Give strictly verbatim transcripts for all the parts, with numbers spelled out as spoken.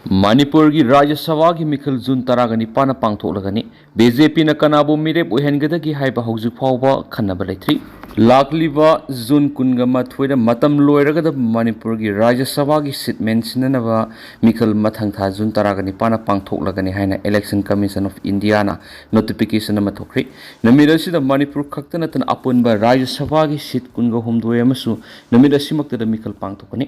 ꯃꯅꯤꯄꯨꯔꯒꯤ ꯔꯥꯖ꯭ꯌ ꯁꯚꯥꯒꯤ ꯃꯤꯈꯜ ꯖꯨꯟ ꯇꯔꯥꯒ ꯅꯤꯄꯥꯟꯗ ꯄꯥꯡꯊꯣꯛꯂꯒꯅꯤ꯫ ꯕꯤ ꯖꯦ ꯄꯤꯅ ꯀꯅꯥꯕꯨ ꯃꯤꯔꯦꯞ ꯑꯣꯏꯍꯟꯒꯗꯒꯦ ꯍꯥꯏꯕ ꯍꯧꯖꯤꯛ ꯐꯥꯎꯕ ꯈꯟꯅꯕ ꯂꯩꯇ꯭ꯔꯤ꯫ ꯂꯥꯛꯂꯤꯕ ꯖꯨꯟ ꯀꯨꯟꯒ ꯃꯥꯊꯣꯏꯗ ꯃꯇꯝ ꯂꯣꯏꯔꯒꯗꯕ ꯃꯅꯤꯄꯨꯔꯒꯤ ꯔꯥꯖ꯭ꯌ ꯁꯚꯥꯒꯤ ꯁꯤꯠ ꯃꯦꯟꯁꯤꯟꯅꯅꯕ ꯃꯤꯈꯜ ꯃꯊꯪ ꯊꯥ ꯖꯨꯟ ꯇꯔꯥꯒ ꯅꯤꯄꯥꯟꯗ ꯄꯥꯡꯊꯣꯛꯂꯒꯅꯤ ꯍꯥꯏꯅ Election Commission of Indiaꯅ notification ꯑꯃ ꯊꯣꯛꯈ꯭ꯔꯤ꯫ ꯅꯨꯃꯤꯠ ꯑꯁꯤꯗ ꯃꯅꯤꯄꯨꯔ ꯈꯛꯇ ꯅꯠꯇꯅ ꯑꯄꯨꯟꯕ ꯔꯥꯖ꯭ꯌ ꯁꯚꯥꯒꯤ ꯁꯤꯠ ꯀꯨꯟꯒ ꯍꯨꯝꯗꯣꯏ ꯑꯃꯁꯨ ꯅꯨꯃꯤꯠ ꯑꯁꯤꯃꯛꯇꯗ ꯃꯤꯈꯜ ꯄꯥꯡꯊꯣꯛꯀꯅꯤ꯫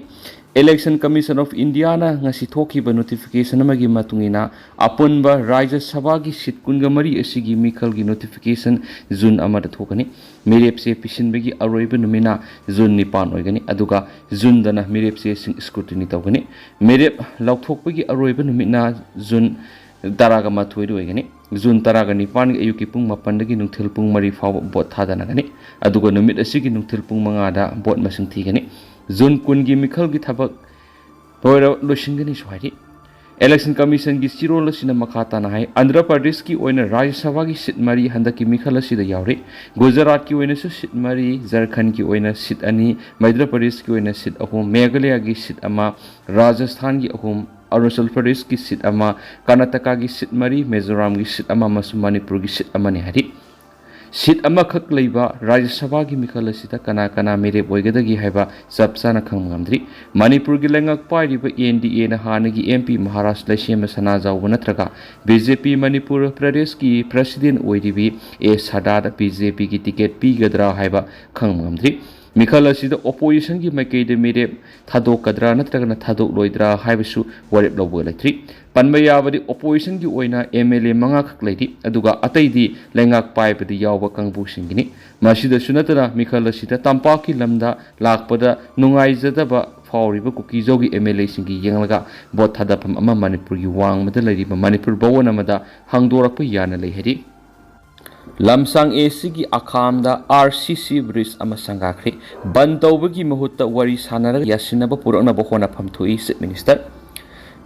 Election Commission of Indiaꯅ ꯉꯁꯤ ꯊꯣꯛꯈꯤꯕ notification ꯑꯃꯒꯤ ꯃꯇꯨꯡ ꯏꯟꯅ, ꯑꯄꯨꯟꯕ ꯔꯥꯖ꯭ꯌ ꯁꯚꯥꯒꯤ ꯁꯤꯠ ꯀꯨꯟꯒ ꯃꯔꯤ ꯑꯁꯤꯒꯤ ꯃꯤꯈꯜꯒꯤ notification ꯖꯨꯟ ꯑꯃꯗ ꯊꯣꯛꯀꯅꯤ꯫ ꯃꯤꯔꯦꯞꯁꯦ ꯄꯤꯁꯤꯟꯕꯒꯤ ꯑꯔꯣꯏꯕ ꯅꯨꯃꯤꯠꯅ ꯖꯨꯟ ꯅꯤꯄꯥꯟ ꯑꯣꯏꯒꯅꯤ, ꯑꯗꯨꯒ ꯖꯨꯟꯗꯅ ꯃꯤꯔꯦꯞꯁꯦꯁꯤꯡ scrutiny ꯇꯧꯒꯅꯤ꯫ ꯃꯤꯔꯦꯞ ꯂꯥꯎꯊꯣꯛꯄꯒꯤ ꯑꯔꯣꯏꯕ ꯅꯨꯃꯤꯠꯅ ꯖꯨꯟ ꯇꯔꯥꯒ ꯃꯥꯊꯣꯏꯗ ꯑꯣꯏꯒꯅꯤ꯫ ꯖꯨꯟ ꯇꯔꯥꯒ ꯅꯤꯄꯥꯟꯒꯤ ꯑꯌꯨꯛꯀꯤ ꯄꯨꯡ ꯃꯥꯄꯟꯗꯒꯤ ꯅꯨꯡꯊꯤꯜ ꯄꯨꯡ ꯃꯔꯤ ꯐꯥꯎꯕ vote ꯊꯥꯗꯅꯒꯅꯤ꯫ ꯑꯗꯨꯒ ꯅꯨꯃꯤꯠ ꯑꯁꯤꯒꯤ ꯅꯨꯡꯊꯤꯜ ꯄꯨꯡ ꯃꯉꯥꯗ vote ꯃꯁꯤꯡ ꯊꯤꯒꯅꯤ꯫ ꯖꯨꯟ ꯀꯨꯟꯒꯤ ꯃꯤꯈꯜꯒꯤ ꯊꯕꯛ ꯂꯣꯏꯔ-, ꯂꯣꯏꯁꯤꯟꯒꯅꯤꯁꯨ ꯍꯥꯏꯔꯤ꯫ Election Commissionꯒꯤ ꯆꯦꯔꯣꯜ ꯑꯁꯤꯅ ꯃꯈꯥ ꯇꯥꯅ ꯍꯥꯏ, ꯑꯟꯙ꯭ꯔ ꯄ꯭ꯔꯗꯦꯁꯀꯤ ꯑꯣꯏꯅ ꯔꯥꯖ꯭ꯌ ꯁꯚꯥꯒꯤ ꯁꯤꯠ ꯃꯔꯤ ꯍꯟꯗꯛꯀꯤ ꯃꯤꯈꯜ ꯑꯁꯤꯗ ꯌꯥꯎꯔꯤ꯫ ꯒꯨꯖꯔꯥꯠꯀꯤ ꯑꯣꯏꯅꯁꯨ ꯁꯤꯠ ꯃꯔꯤ, ꯖꯔꯈꯟꯒꯤ ꯑꯣꯏꯅ ꯁꯤꯠ ꯑꯅꯤ, ꯃꯙ꯭ꯌ ꯄ꯭ꯔꯗꯦꯁꯀꯤ ꯑꯣꯏꯅ ꯁꯤꯠ ꯑꯍꯨꯝ, ꯃꯦꯘꯥꯂꯌꯥꯒꯤ ꯁꯤꯠ ꯑꯃ, ꯔꯥꯖꯁꯊꯥꯟꯒꯤ ꯑꯍꯨꯝ, ꯑꯔꯨꯅꯥꯆꯜ ꯄ꯭ꯔꯗꯦꯁꯀꯤ ꯁꯤꯠ ꯑꯃ, ꯀꯔꯅꯥꯇꯀꯥꯒꯤ ꯁꯤꯠ ꯃꯔꯤ, ꯃꯤꯖꯣꯔꯥꯝꯒꯤ ꯁꯤꯠ ꯑꯃ ꯑꯃꯁꯨꯡ ꯃꯅꯤꯄꯨꯔꯒꯤ ꯁꯤꯠ ꯑꯃꯅꯤ ꯍꯥꯏꯔꯤ꯫ ꯁꯤꯠ ꯑꯃꯈꯛ ꯂꯩꯕ ꯔꯥꯖ꯭ꯌ ꯁꯚꯥꯒꯤ ꯃꯤꯈꯜ ꯑꯁꯤꯗ ꯀꯅꯥ ꯀꯅꯥ ꯃꯤꯔꯦꯞ ꯑꯣꯏꯒꯗꯒꯦ ꯍꯥꯏꯕ ꯆꯞ ꯆꯥꯅ ꯈꯪꯕ ꯉꯝꯗ꯭ꯔꯤ꯫ ꯃꯅꯤꯄꯨꯔꯒꯤ ꯂꯩꯉꯥꯛ ꯄꯥꯏꯔꯤꯕ N D Aꯅ ꯍꯥꯟꯅꯒꯤ M P ꯃꯍꯥꯔꯥꯖ ꯂꯩꯁꯦꯝꯕ ꯁꯅꯥꯖꯥꯎꯕ ꯅꯠꯇ꯭ꯔꯒ B J P ꯃꯅꯤꯄꯨꯔ ꯄ꯭ꯔꯗꯦꯁꯀꯤ president ꯑꯣꯏꯔꯤꯕꯤ A ꯁꯗꯥꯗ B J Pꯒꯤ ticket ꯄꯤꯒꯗ꯭ꯔꯥ ꯍꯥꯏꯕ ꯈꯪꯕ ꯉꯝꯗ꯭ꯔꯤ꯫ ꯃꯤꯈꯜ ꯑꯁꯤꯗ oppositionꯒꯤ ꯃꯥꯏꯀꯩꯗ ꯃꯤꯔꯦꯞ ꯊꯥꯗꯣꯛꯀꯗ꯭ꯔꯥ ꯅꯠꯇ꯭ꯔꯒꯅ ꯊꯥꯗꯣꯛꯂꯣꯏꯗ꯭ꯔꯥ ꯍꯥꯏꯕꯁꯨ ꯋꯥꯔꯦꯞ ꯂꯧꯕ ꯂꯩꯇ꯭ꯔꯤ꯫ ꯄꯟꯕ ꯌꯥꯕꯗꯤ, oppositionꯒꯤ ꯑꯣꯏꯅ M L A ꯃꯉꯥꯈꯛ ꯂꯩꯔꯤ, ꯑꯗꯨꯒ ꯑꯇꯩꯗꯤ ꯂꯩꯉꯥꯛ ꯄꯥꯏꯕꯗ ꯌꯥꯎꯕ ꯀꯥꯡꯕꯨꯁꯤꯡꯒꯤꯅꯤ꯫ ꯃꯁꯤꯗꯁꯨ ꯅꯠꯇꯅ, ꯃꯤꯈꯜ ꯑꯁꯤꯗ ꯇꯝꯄꯥꯛꯀꯤ ꯂꯝꯗ ꯂꯥꯛꯄꯗ ꯅꯨꯡꯉꯥꯏꯖꯗꯕ ꯐꯥꯎꯔꯤꯕ ꯀꯨꯀꯤꯖꯧꯒꯤ M L Aꯁꯤꯡꯒꯤ ꯌꯦꯡꯂꯒ vote ꯊꯥꯗꯐꯝ ꯑꯃ ꯃꯅꯤꯄꯨꯔꯒꯤ ꯋꯥꯡꯃꯗ ꯂꯩꯔꯤꯕ ꯃꯅꯤꯄꯨꯔ ꯚꯋꯟ ꯑꯃꯗ ꯍꯥꯡꯗꯣꯔꯛꯄ ꯌꯥꯅ ꯂꯩ ꯍꯥꯏꯔꯤ꯫ ꯂꯝꯁꯥꯡ A Cꯒꯤ ꯑꯈꯥꯝꯗ R C C bridge ꯑꯃ ꯁꯪꯒꯥꯈ꯭ꯔꯦ꯫ ꯕꯟ ꯇꯧꯕꯒꯤ ꯃꯍꯨꯠꯇ ꯋꯥꯔꯤ ꯁꯥꯟꯅꯔꯒ ꯌꯥꯁꯤꯟꯅꯕ ꯄꯨꯔꯛꯅꯕ ꯍꯣꯠꯅꯐꯝ ꯊꯣꯛꯏ, Chief Minister꯫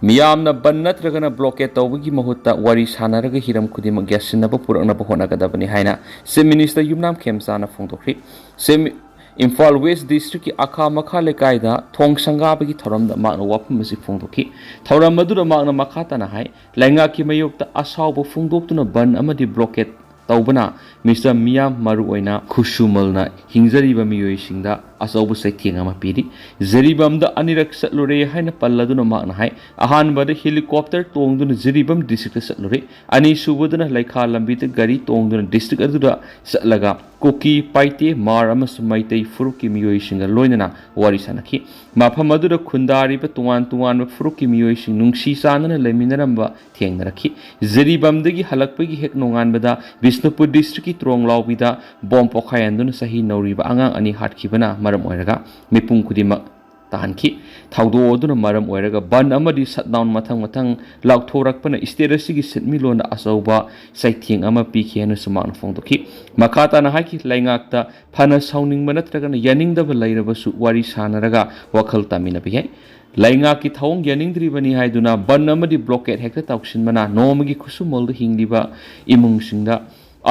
ꯃꯤꯌꯥꯝꯅ ꯕꯟ ꯅꯠꯇ꯭ꯔꯒꯅ blockade ꯇꯧꯕꯒꯤ ꯃꯍꯨꯠꯇ ꯋꯥꯔꯤ ꯁꯥꯟꯅꯔꯒ ꯍꯤꯔꯝ ꯈꯨꯗꯤꯡꯃꯛ ꯌꯥꯁꯤꯟꯅꯕ ꯄꯨꯔꯛꯅꯕ ꯍꯣꯠꯅꯒꯗꯕꯅꯤ ꯍꯥꯏꯅ Chief Minister ꯌꯨꯝꯅꯥꯝ ꯈꯦꯝꯆꯥꯅ ꯐꯣꯡꯗꯣꯛꯈ꯭ꯔꯤ꯫ Chief Mi-, ꯏꯝꯐꯥꯜ ꯋꯦꯁ ꯗꯤꯁꯇ꯭ꯔꯤꯛꯀꯤ ꯑꯈꯥ ꯃꯈꯥ ꯂꯩꯀꯥꯏꯗ ꯊꯣꯡ ꯁꯪꯒꯥꯕꯒꯤ ꯊꯧꯔꯝꯗ ꯃꯍꯥꯛꯅ ꯋꯥꯐꯝ ꯑꯁꯤ ꯐꯣꯡꯗꯣꯛꯈꯤ꯫ ꯊꯧꯔꯝ ꯑꯗꯨꯗ ꯃꯍꯥꯛꯅ ꯃꯈꯥ ꯇꯥꯅ ꯍꯥꯏ, ꯂꯩꯉꯥꯛꯀꯤ ꯃꯥꯌꯣꯛꯇ ꯑꯁꯥꯎꯕ ꯐꯣꯡꯗꯣꯛꯇꯨꯅ ꯕꯟ ꯑꯃꯗꯤ ꯕ꯭ꯂꯣꯀꯦꯠ ꯇꯧꯕꯅ ꯃꯤꯆꯝ ꯃꯤꯌꯥꯝ, ꯃꯔꯨꯑꯣꯏꯅ ꯈꯨꯠꯁꯨꯃꯜꯅ ꯍꯤꯡꯖꯔꯤꯕ ꯃꯤꯑꯣꯏꯁꯤꯡꯗ ꯑꯆꯧꯕ ꯆꯩꯊꯦꯡ ꯑꯃ ꯄꯤꯔꯤ꯫ ꯖꯤꯔꯤꯕꯥꯝꯗ ꯑꯅꯤꯔꯛ ꯆꯠꯂꯨꯔꯦ ꯍꯥꯏꯅ ꯄꯜꯂꯗꯨꯅ ꯃꯍꯥꯛꯅ ꯍꯥꯏ, ꯑꯍꯥꯟꯕꯗ ꯍꯦꯂꯤꯀꯣꯞꯇꯔ ꯇꯣꯡꯗꯨꯅ ꯖꯤꯔꯤꯕꯥꯝ ꯗꯤꯁꯇ꯭ꯔꯤꯛꯇ ꯆꯠꯂꯨꯔꯦ꯫ ꯑꯅꯤꯁꯨꯕꯗꯅ ꯂꯩꯈꯥ ꯂꯝꯕꯤꯗ ꯒꯥꯔꯤ ꯇꯣꯡꯗꯨꯅ ꯗꯤꯁꯇ꯭ꯔꯤꯛ ꯑꯗꯨꯗ ꯆꯠꯂꯒ ꯀꯨꯀꯤ, ꯄꯥꯏꯇꯦ, ꯃꯥꯔ ꯑꯃꯁꯨꯡ ꯃꯩꯇꯩ ꯐꯨꯔꯨꯞꯀꯤ ꯃꯤꯑꯣꯏꯁꯤꯡꯒ ꯂꯣꯏꯅꯅ ꯋꯥꯔꯤ ꯁꯥꯅꯈꯤ꯫ ꯃꯐꯝ ꯑꯗꯨꯗ ꯈꯨꯟꯗꯥꯔꯤꯕ ꯇꯣꯉꯥꯟ ꯇꯣꯉꯥꯟꯕ ꯐꯨꯔꯨꯞꯀꯤ ꯃꯤꯑꯣꯏꯁꯤꯡ ꯅꯨꯡꯁꯤ ꯆꯥꯟꯅꯅ ꯂꯩꯃꯤꯟꯅꯔꯝꯕ ꯊꯦꯡꯅꯔꯛꯈꯤ꯫ ꯖꯤꯔꯤꯕꯥꯝꯗꯒꯤ ꯍꯜꯂꯛꯄꯒꯤ ꯍꯦꯛ ꯅꯣꯡꯉꯥꯟꯕꯗ ꯕꯤꯁꯅꯨꯄꯨꯔ ꯗꯤꯁꯇ꯭ꯔꯤꯛꯀꯤ ꯇ꯭ꯔꯣꯡꯂꯥꯎꯕꯤꯗ ꯕꯣꯝ ꯄꯣꯈꯥꯏꯍꯟꯗꯨꯅ ꯆꯍꯤ ꯅꯧꯔꯤꯕ ꯑꯉꯥꯡ ꯑꯅꯤ ꯍꯥꯠꯈꯤꯕꯅ ꯃꯔꯝ ꯑꯣꯏꯔꯒ ꯃꯤꯄꯨꯝ ꯈꯨꯗꯤꯡꯃꯛ ꯇꯥꯍꯟꯈꯤ꯫ ꯊꯧꯗꯣꯛ ꯑꯗꯨꯅ ꯃꯔꯝ ꯑꯣꯏꯔꯒ ꯕꯟ ꯑꯃꯗꯤ ꯁꯠꯗꯥꯎꯟ ꯃꯊꯪ ꯃꯊꯪ ꯂꯥꯎꯊꯣꯔꯛꯄꯅ ꯁ꯭ꯇꯦꯠ ꯑꯁꯤꯒꯤ ꯁꯦꯟꯃꯤꯠꯂꯣꯟꯗ ꯑꯆꯧꯕ ꯆꯩꯊꯦꯡ ꯑꯃ ꯄꯤꯈꯤ ꯍꯥꯏꯅꯁꯨ ꯃꯍꯥꯛꯅ ꯐꯣꯡꯗꯣꯛꯈꯤ꯫ ꯃꯈꯥ ꯇꯥꯅ ꯍꯥꯏꯈꯤ, ꯂꯩꯉꯥꯛꯇ ꯐꯅ ꯁꯥꯎꯅꯤꯡꯕ ꯅꯠꯇ꯭ꯔꯒꯅ ꯌꯥꯅꯤꯡꯗꯕ ꯂꯩꯔꯕꯁꯨ ꯋꯥꯔꯤ ꯁꯥꯅꯔꯒ ꯋꯥꯈꯜ ꯇꯥꯃꯤꯟꯅꯕ ꯌꯥꯏ꯫ ꯂꯩꯉꯥꯛꯀꯤ ꯊꯧꯑꯣꯡ ꯌꯥꯅꯤꯡꯗ꯭ꯔꯤꯕꯅꯤ ꯍꯥꯏꯗꯨꯅ ꯕꯟ ꯑꯃꯗꯤ ꯕ꯭ꯂꯣꯀꯦꯠ ꯍꯦꯛꯇ ꯇꯧꯁꯤꯟꯕꯅ ꯅꯣꯡꯃꯒꯤ ꯈꯨꯠꯁꯨꯃꯜꯗ ꯍꯤꯡꯂꯤꯕ ꯏꯃꯨꯡꯁꯤꯡꯗ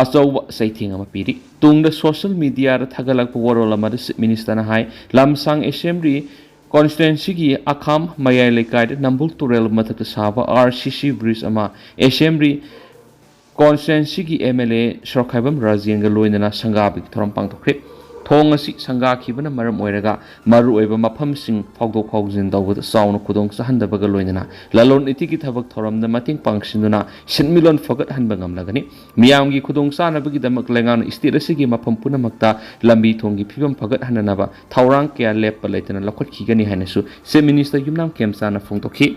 ꯑꯆꯧꯕ ꯆꯩꯊꯦꯡ ꯑꯃ ꯄꯤꯔꯤ꯫ ꯇꯨꯡꯗ ꯁꯣꯁꯤꯌꯦꯜ ꯃꯤꯗꯤꯌꯥꯗ ꯊꯥꯒꯠꯂꯛꯄ ꯋꯥꯔꯣꯜ ꯑꯃꯗ ꯆꯤꯐ ꯃꯤꯅꯤꯁꯇꯔꯅ ꯍꯥꯏ, ꯂꯝꯁꯥꯡ ꯑꯦꯁꯦꯝꯕ꯭ꯂꯤ ꯀꯣꯟꯁꯇꯤꯇ꯭ꯋꯦꯟꯁꯤꯒꯤ ꯑꯈꯥꯝ ꯃꯌꯥꯏ ꯂꯩꯀꯥꯏꯗ ꯅꯝꯕꯨꯜ ꯇꯨꯔꯦꯜ ꯃꯊꯛꯇ ꯁꯥꯕ ꯑꯥꯔ ꯁꯤ ꯁꯤ ꯕ꯭ꯔꯤꯖ ꯑꯃ ꯑꯦꯁꯦꯝꯕ꯭ꯂꯤ ꯀꯣꯟꯁꯇꯤꯇ꯭ꯋꯦꯟꯁꯤꯒꯤ ꯑꯦꯝ ꯑꯦꯜ ꯑꯦ ꯁꯣꯔꯣꯛꯈꯥꯏꯕꯝ ꯔꯥꯖꯦꯟꯒ ꯂꯣꯏꯅꯅ ꯁꯪꯒꯥꯕꯒꯤ ꯊꯧꯔꯝ ꯄꯥꯡꯊꯣꯛꯈ꯭ꯔꯦ꯫ ꯊꯣꯡ ꯑꯁꯤ ꯁꯪꯒꯥꯈꯤꯕꯅ ꯃꯔꯝ ꯑꯣꯏꯔꯒ ꯃꯔꯨꯑꯣꯏꯕ ꯃꯐꯝꯁꯤꯡ ꯐꯥꯎꯗꯣꯛ ꯐꯥꯎꯖꯤꯟ ꯇꯧꯕꯗ ꯆꯥꯎꯅ ꯈꯨꯗꯣꯡ ꯆꯥꯍꯟꯗꯕꯒ ꯂꯣꯏꯅꯅ ꯂꯂꯣꯟ ꯏꯇꯤꯛꯀꯤ ꯊꯕꯛ ꯊꯧꯔꯝꯗ ꯃꯇꯦꯡ ꯄꯥꯡꯁꯤꯟꯗꯨꯅ ꯁꯦꯟꯃꯤꯠꯂꯣꯟ ꯐꯒꯠꯍꯟꯕ ꯉꯝꯂꯒꯅꯤ꯫ ꯃꯤꯌꯥꯝꯒꯤ ꯈꯨꯗꯣꯡ ꯆꯥꯅꯕꯒꯤꯗꯃꯛ ꯂꯩꯉꯥꯛꯅ ꯁ꯭ꯇꯦꯠ ꯑꯁꯤꯒꯤ ꯃꯐꯝ ꯄꯨꯝꯅꯃꯛꯇ ꯂꯝꯕꯤ ꯊꯣꯡꯒꯤ ꯐꯤꯕꯝ ꯐꯒꯠꯍꯟꯅꯅꯕ ꯊꯧꯔꯥꯡ ꯀꯌꯥ ꯂꯦꯞꯄ ꯂꯩꯇꯅ ꯂꯧꯈꯠꯈꯤꯒꯅꯤ ꯍꯥꯏꯅꯁꯨ ꯆꯤꯐ ꯃꯤꯅꯤꯁꯇꯔ ꯌꯨꯝꯅꯥꯝ ꯈꯦꯝꯆꯥꯅ ꯐꯣꯡꯗꯣꯛꯈꯤ꯫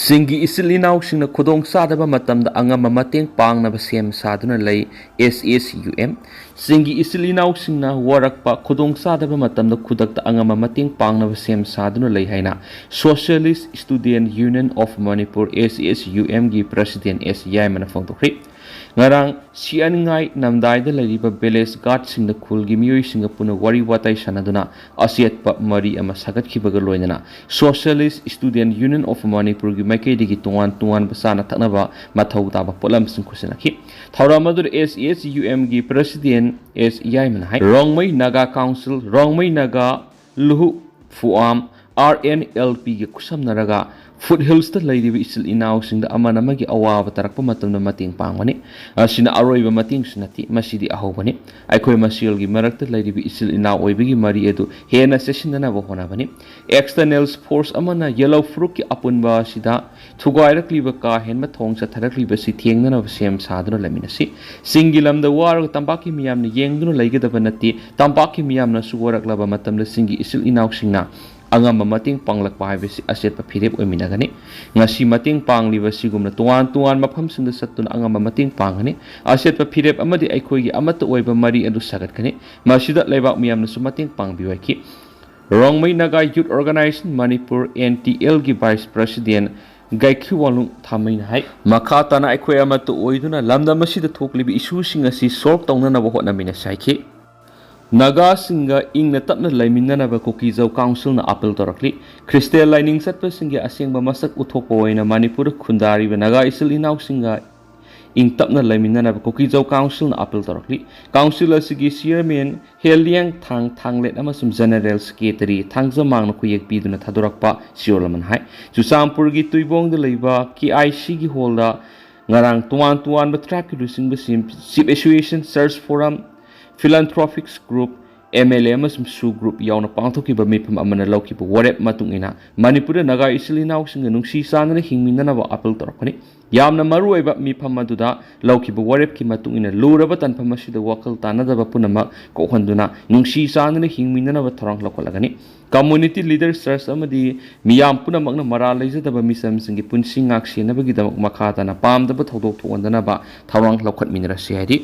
ꯆꯤꯡꯒꯤ ꯏꯆꯤꯜ ꯏꯅꯥꯎꯁꯤꯡꯅ ꯈꯨꯗꯣꯡ ꯆꯥꯗꯕ ꯃꯇꯝꯗ ꯑꯉꯝꯕ ꯃꯇꯦꯡ ꯄꯥꯡꯅꯕ ꯁꯦꯝ ꯁꯥꯗꯨꯅ ꯂꯩ ꯑꯦꯁ ꯑꯦꯁ ꯌꯨ ꯑꯦꯝ꯫ ꯆꯤꯡꯒꯤ ꯏꯆꯤꯜ ꯏꯅꯥꯎꯁꯤꯡꯅ ꯋꯥꯔꯛꯄ, ꯈꯨꯗꯣꯡ ꯆꯥꯗꯕ ꯃꯇꯝꯗ ꯈꯨꯗꯛꯇ ꯑꯉꯝꯕ ꯃꯇꯦꯡ ꯄꯥꯡꯅꯕ ꯁꯦꯝ ꯁꯥꯗꯨꯅ ꯂꯩ ꯍꯥꯏꯅ Socialist Student Union of Manipur, S S U M, ꯒꯤ ꯄ꯭ꯔꯁꯤꯗꯦꯟ ꯑꯦꯁ ꯌꯥꯏꯃꯅ ꯐꯣꯡꯗꯣꯛꯈ꯭ꯔꯦ꯫ ꯉꯔꯥꯡ ꯁꯤꯑꯟꯉꯥꯏ ꯅꯝꯗꯥꯏꯗ ꯂꯩꯔꯤꯕ ꯚꯤꯂꯦꯖ ꯒꯥꯔꯗꯁꯤꯡꯗ ꯈꯨꯜꯒꯤ ꯃꯤꯑꯣꯏꯁꯤꯡꯒ ꯄꯨꯟꯅ ꯋꯥꯔꯤ ꯋꯥꯇꯥꯏ ꯁꯥꯟꯅꯗꯨꯅ ꯑꯆꯦꯠꯄ ꯃꯔꯤ ꯑꯃ ꯁꯥꯒꯠꯈꯤꯕꯒ ꯂꯣꯏꯅꯅ Socialist Student Union of Manipurꯒꯤ ꯃꯥꯏꯀꯩꯗꯒꯤ ꯇꯣꯉꯥꯟ ꯇꯣꯉꯥꯟꯕ ꯆꯥꯅ ꯊꯛꯅꯕ ꯃꯊꯧ ꯇꯥꯕ ꯄꯣꯠꯂꯝꯁꯤꯡ ꯈꯨꯠꯁꯤꯟꯅꯈꯤ꯫ ꯊꯧꯔꯝ ꯑꯗꯨꯗ S A S U Mꯒꯤ President S ꯌꯥꯏꯃꯅ ꯍꯥꯏ, Rongmei Naga council, Rongmei Naga Luhu Phuam, R N L Pꯒ ꯈꯨꯠꯁꯝꯅꯔꯒ ꯐꯨꯠ ꯍꯤꯜꯁꯇ ꯂꯩꯔꯤꯕ ꯏꯆꯤꯜ ꯏꯅꯥꯎꯁꯤꯡꯗ ꯑꯃꯅ ꯑꯃꯒꯤ ꯑꯋꯥꯕ ꯇꯥꯔꯛꯄ ꯃꯇꯝꯗ ꯃꯇꯦꯡ ꯄꯥꯡꯕꯅꯤ꯫ ꯑꯁꯤꯅ ꯑꯔꯣꯏꯕ ꯃꯇꯦꯡꯁꯨ ꯅꯠꯇꯦ, ꯃꯁꯤꯗꯤ ꯑꯍꯧꯕꯅꯤ꯫ ꯑꯩꯈꯣꯏ ꯃꯁꯦꯜꯒꯤ ꯃꯔꯛꯇ ꯂꯩꯔꯤꯕ ꯏꯆꯤꯜ ꯏꯅꯥꯎ ꯑꯣꯏꯕꯒꯤ ꯃꯔꯤ ꯑꯗꯨ ꯍꯦꯟꯅ ꯆꯦꯠꯁꯤꯟꯅꯅꯕ ꯍꯣꯠꯅꯕꯅꯤ꯫ External force ꯑꯃꯅ ꯌꯦꯜꯂꯧ ꯐꯨꯔꯨꯞꯀꯤ ꯑꯄꯨꯟꯕ ꯑꯁꯤꯗ ꯊꯨꯒꯥꯏꯔꯛꯂꯤꯕ ꯀꯥ ꯍꯦꯟꯕ ꯊꯣꯡ ꯆꯠꯊꯔꯛꯂꯤꯕ ꯑꯁꯤ ꯊꯦꯡꯅꯅꯕ ꯁꯦꯝ ꯁꯥꯗꯨꯅ ꯂꯩꯃꯤꯟꯅꯁꯤ꯫ ꯆꯤꯡꯒꯤ ꯂꯝꯗ ꯋꯥꯔꯒ ꯇꯝꯄꯥꯛꯀꯤ ꯃꯤꯌꯥꯝꯅ ꯌꯦꯡꯗꯨꯅ ꯂꯩꯒꯗꯕ ꯅꯠꯇꯦ꯫ ꯇꯝꯄꯥꯛꯀꯤ ꯃꯤꯌꯥꯝꯅꯁꯨ ꯋꯥꯔꯛꯂꯕ ꯃꯇꯝꯗ ꯆꯤꯡꯒꯤ ꯏꯆꯤꯜ ꯏꯅꯥꯎꯁꯤꯡꯅ ꯑꯉꯝꯕ ꯃꯇꯦꯡ ꯄꯥꯡꯂꯛꯄ ꯍꯥꯏꯕꯁꯤ ꯑꯆꯦꯠꯄ ꯐꯤꯔꯦꯞ ꯑꯣꯏꯃꯤꯟꯅꯒꯅꯤ꯫ ꯉꯁꯤ ꯃꯇꯦꯡ ꯄꯥꯡꯂꯤꯕ ꯑꯁꯤꯒꯨꯝꯅ ꯇꯣꯉꯥꯟ ꯇꯣꯉꯥꯟ ꯃꯐꯝꯁꯤꯡꯗ ꯆꯠꯇꯨꯅ ꯑꯉꯝꯕ ꯃꯇꯦꯡ ꯄꯥꯡꯒꯅꯤ꯫ ꯑꯆꯦꯠꯄ ꯐꯤꯔꯦꯞ ꯑꯃꯗꯤ ꯑꯩꯈꯣꯏꯒꯤ ꯑꯃꯠꯇ ꯑꯣꯏꯕ ꯃꯔꯤ ꯑꯗꯨ ꯁꯥꯒꯠꯀꯅꯤ꯫ ꯃꯁꯤꯗ ꯂꯩꯕꯥꯛ ꯃꯤꯌꯥꯝꯅꯁꯨ ꯃꯇꯦꯡ ꯄꯥꯡꯕꯤꯌꯨ ꯍꯥꯏꯈꯤ꯫ Rongmei Naga youth organisation Manipur, N T Lꯒꯤ ꯚꯥꯏꯁ ꯄ꯭ꯔꯁꯤꯗꯦꯟ ꯒꯥꯏꯈꯤꯋꯥꯂꯨꯡ ꯊꯥꯃꯩꯅ ꯍꯥꯏ, ꯃꯈꯥ ꯇꯥꯅ ꯑꯩꯈꯣꯏ ꯑꯃꯠꯇ ꯑꯣꯏꯗꯨꯅ ꯂꯝꯗꯝ ꯑꯁꯤꯗ ꯊꯣꯛꯂꯤꯕ ꯏꯁꯨꯁꯤꯡ ꯑꯁꯤ ꯁꯣꯜꯕ ꯇꯧꯅꯅꯕ ꯍꯣꯠꯅꯃꯤꯟꯅꯁꯤ ꯍꯥꯏꯈꯤ꯫ ꯅꯥꯒꯥꯁꯤꯡꯒ ꯏꯪꯅ ꯇꯞꯅ ꯂꯩꯃꯤꯟꯅꯅꯕ ꯀꯨꯀꯤꯖꯧ ꯀꯥꯎꯟꯁꯤꯜꯅ ꯑꯥꯄꯤꯜ ꯇꯧꯔꯛꯂꯤ꯫ ꯈ꯭ꯔꯤꯁꯇꯦꯜ ꯂꯥꯏꯅꯤꯡ ꯆꯠꯄꯁꯤꯡꯒꯤ ꯑꯁꯦꯡꯕ ꯃꯁꯛ ꯎꯠꯊꯣꯛꯄ ꯑꯣꯏꯅ ꯃꯅꯤꯄꯨꯔꯗ ꯈꯨꯟꯗꯥꯔꯤꯕ ꯅꯥꯒꯥ ꯏꯆꯤꯜ ꯏꯅꯥꯎꯁꯤꯡꯒ ꯏꯪ ꯇꯞꯅ ꯂꯩꯃꯤꯟꯅꯅꯕ ꯀꯨꯀꯤꯖꯧ ꯀꯥꯎꯟꯁꯤꯜꯅ ꯑꯥꯄꯤꯜ ꯇꯧꯔꯛꯂꯤ꯫ ꯀꯥꯎꯟꯁꯤꯜ ꯑꯁꯤꯒꯤ ꯆꯤꯌꯔꯃꯦꯟ ꯍꯦꯂꯤꯌꯥꯡ ꯊꯥꯡ ꯊꯥꯡꯂꯦꯠ ꯑꯃꯁꯨꯡ ꯖꯦꯅꯔꯦꯜ ꯁꯦꯀ꯭ꯔꯦꯇꯔꯤ ꯊꯥꯡꯖꯃꯥꯡꯅ ꯈꯨꯌꯦꯛ ꯄꯤꯗꯨꯅ ꯊꯥꯗꯣꯔꯛꯄ ꯆꯦꯔꯣꯜ ꯑꯃꯅ ꯍꯥꯏ, ꯆꯨꯔꯆꯥꯟꯄꯨꯔꯒꯤ ꯇꯨꯏꯕꯣꯡꯗ ꯂꯩꯕ K I Cꯒꯤ ꯍꯣꯜꯗ ꯉꯔꯥꯡ ꯇꯣꯉꯥꯟ ꯇꯣꯉꯥꯟꯕ ꯇ꯭ꯔꯥꯏꯕꯀꯤ ꯂꯨꯆꯤꯡꯕꯁꯤꯡ, Chief Association, Church Forum, Philanthropics Group, M L A ꯑꯃꯁꯨꯡ SoO Group ꯌꯥꯎꯅ ꯄꯥꯡꯊꯣꯛꯈꯤꯕ ꯃꯤꯐꯝ ꯑꯃꯅ ꯂꯧꯈꯤꯕ ꯋꯥꯔꯦꯞ ꯃꯇꯨꯡ ꯏꯟꯅ ꯃꯅꯤꯄꯨꯔꯗ ꯅꯥꯒꯥ ꯏꯆꯤꯜ ꯏꯅꯥꯎꯁꯤꯡꯒ ꯅꯨꯡꯁꯤ ꯆꯥꯟꯅꯅ ꯍꯤꯡꯃꯤꯟꯅꯅꯕ ꯑꯥꯄꯤꯜ ꯇꯧꯔꯛꯄꯅꯤ꯫ ꯌꯥꯝꯅ ꯃꯔꯨꯑꯣꯏꯕ ꯃꯤꯐꯝ ꯑꯗꯨꯗ ꯂꯧꯈꯤꯕ ꯋꯥꯔꯦꯞꯀꯤ ꯃꯇꯨꯡ ꯏꯟꯅ ꯂꯨꯔꯕ ꯇꯥꯟꯐꯝ ꯑꯁꯤꯗ ꯋꯥꯈꯜ ꯇꯥꯅꯗꯕ ꯄꯨꯝꯅꯃꯛ ꯀꯣꯛꯍꯟꯗꯨꯅ ꯅꯨꯡꯁꯤ ꯆꯥꯟꯅꯅ ꯍꯤꯡꯃꯤꯟꯅꯅꯕ ꯊꯧꯔꯥꯡ ꯂꯧꯈꯠꯂꯒꯅꯤ꯫ Community leader, church ꯑꯃꯗꯤ ꯃꯤꯌꯥꯝ ꯄꯨꯝꯅꯃꯛꯅ ꯃꯔꯥꯜ ꯂꯩꯖꯗꯕ ꯃꯤꯆꯝꯁꯤꯡꯒꯤ ꯄꯨꯟꯁꯤ ꯉꯥꯛꯁꯦꯟꯅꯕꯒꯤꯗꯃꯛ ꯃꯈꯥ ꯇꯥꯅ ꯄꯥꯝꯗꯕ ꯊꯧꯗꯣꯛ ꯊꯣꯛꯍꯟꯗꯅꯕ ꯊꯧꯔꯥꯡ ꯂꯧꯈꯠꯃꯤꯟꯅꯔꯁꯤ ꯍꯥꯏꯔꯤ꯫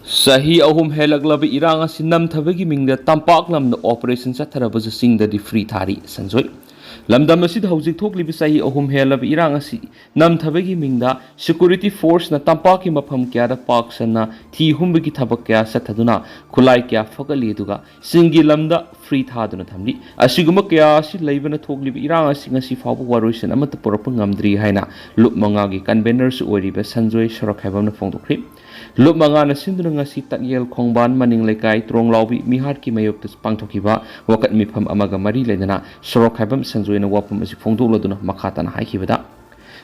ꯆꯍꯤ ꯑꯍꯨꯝ ꯍꯦꯜꯂꯛꯂꯕ ꯏꯔꯥꯡ ꯑꯁꯤ ꯅꯝꯊꯕꯒꯤ ꯃꯤꯡꯗ ꯇꯝꯄꯥꯛ ꯂꯝꯗ operation ꯆꯠꯊꯔꯕꯁꯨ ꯆꯤꯡꯗꯗꯤ free ꯊꯥꯔꯤ꯫ ꯁꯟꯖꯣꯏ꯫ ꯂꯝꯗꯝ ꯑꯁꯤꯗ ꯍꯧꯖꯤꯛ ꯊꯣꯛꯂꯤꯕ ꯆꯍꯤ ꯑꯍꯨꯝ ꯍꯦꯜꯂꯕ ꯏꯔꯥꯡ ꯑꯁꯤ ꯅꯝꯊꯕꯒꯤ ꯃꯤꯡꯗ security forceꯅ ꯇꯝꯄꯥꯛꯀꯤ ꯃꯐꯝ ꯀꯌꯥꯗ ꯄꯥꯛ ꯁꯟꯅ ꯊꯤ ꯍꯨꯝꯕꯒꯤ ꯊꯕꯛ ꯀꯌꯥ ꯆꯠꯊꯗꯨꯅ ꯈꯨꯠꯂꯥꯏ ꯀꯌꯥ ꯐꯒꯠꯂꯤ, ꯑꯗꯨꯒ ꯆꯤꯡꯒꯤ ꯂꯝꯗ free ꯊꯥꯗꯨꯅ ꯊꯝꯂꯤ꯫ ꯑꯁꯤꯒꯨꯝꯕ ꯀꯌꯥ ꯑꯁꯤ ꯂꯩꯕꯅ ꯊꯣꯛꯂꯤꯕ ꯏꯔꯥꯡ ꯑꯁꯤ ꯉꯁꯤ ꯐꯥꯎꯕ ꯋꯥꯔꯣꯏꯁꯤꯟ ꯑꯃꯠꯇ ꯄꯨꯔꯛꯄ ꯉꯝꯗ꯭ꯔꯤ ꯍꯥꯏꯅ ꯂꯨꯞ ꯃꯉꯥꯒꯤ convenerꯁꯨ ꯑꯣꯏꯔꯤꯕ ꯁꯟꯖꯣꯏ ꯁꯣꯔꯣꯛꯈꯥꯏꯕꯝꯅ ꯐꯣꯡꯗꯣꯛꯈ꯭ꯔꯤ꯫ ꯂꯨꯞ ꯃꯉꯥꯅ ꯁꯤꯟꯗꯨꯅ ꯉꯁꯤ ꯇꯛꯌꯦꯜ ꯈꯣꯡꯕꯥꯟ ꯃꯅꯤꯡ ꯂꯩꯀꯥꯏ ꯇ꯭ꯔꯣꯡꯂꯥꯎꯕꯤ ꯃꯤꯍꯥꯠꯀꯤ ꯃꯥꯌꯣꯛꯇ ꯄꯥꯡꯊꯣꯛꯈꯤꯕ ꯋꯥꯀꯠ ꯃꯤꯐꯝ ꯑꯃꯒ ꯃꯔꯤ ꯂꯩꯅꯅ ꯁꯣꯔꯣꯛꯈꯥꯏꯕꯝ ꯁꯟꯖꯣꯏꯅ ꯋꯥꯐꯝ ꯑꯁꯤ ꯐꯣꯡꯗꯣꯛꯂꯗꯨꯅ ꯃꯈꯥ ꯇꯥꯅ ꯍꯥꯏꯈꯤꯕꯗ,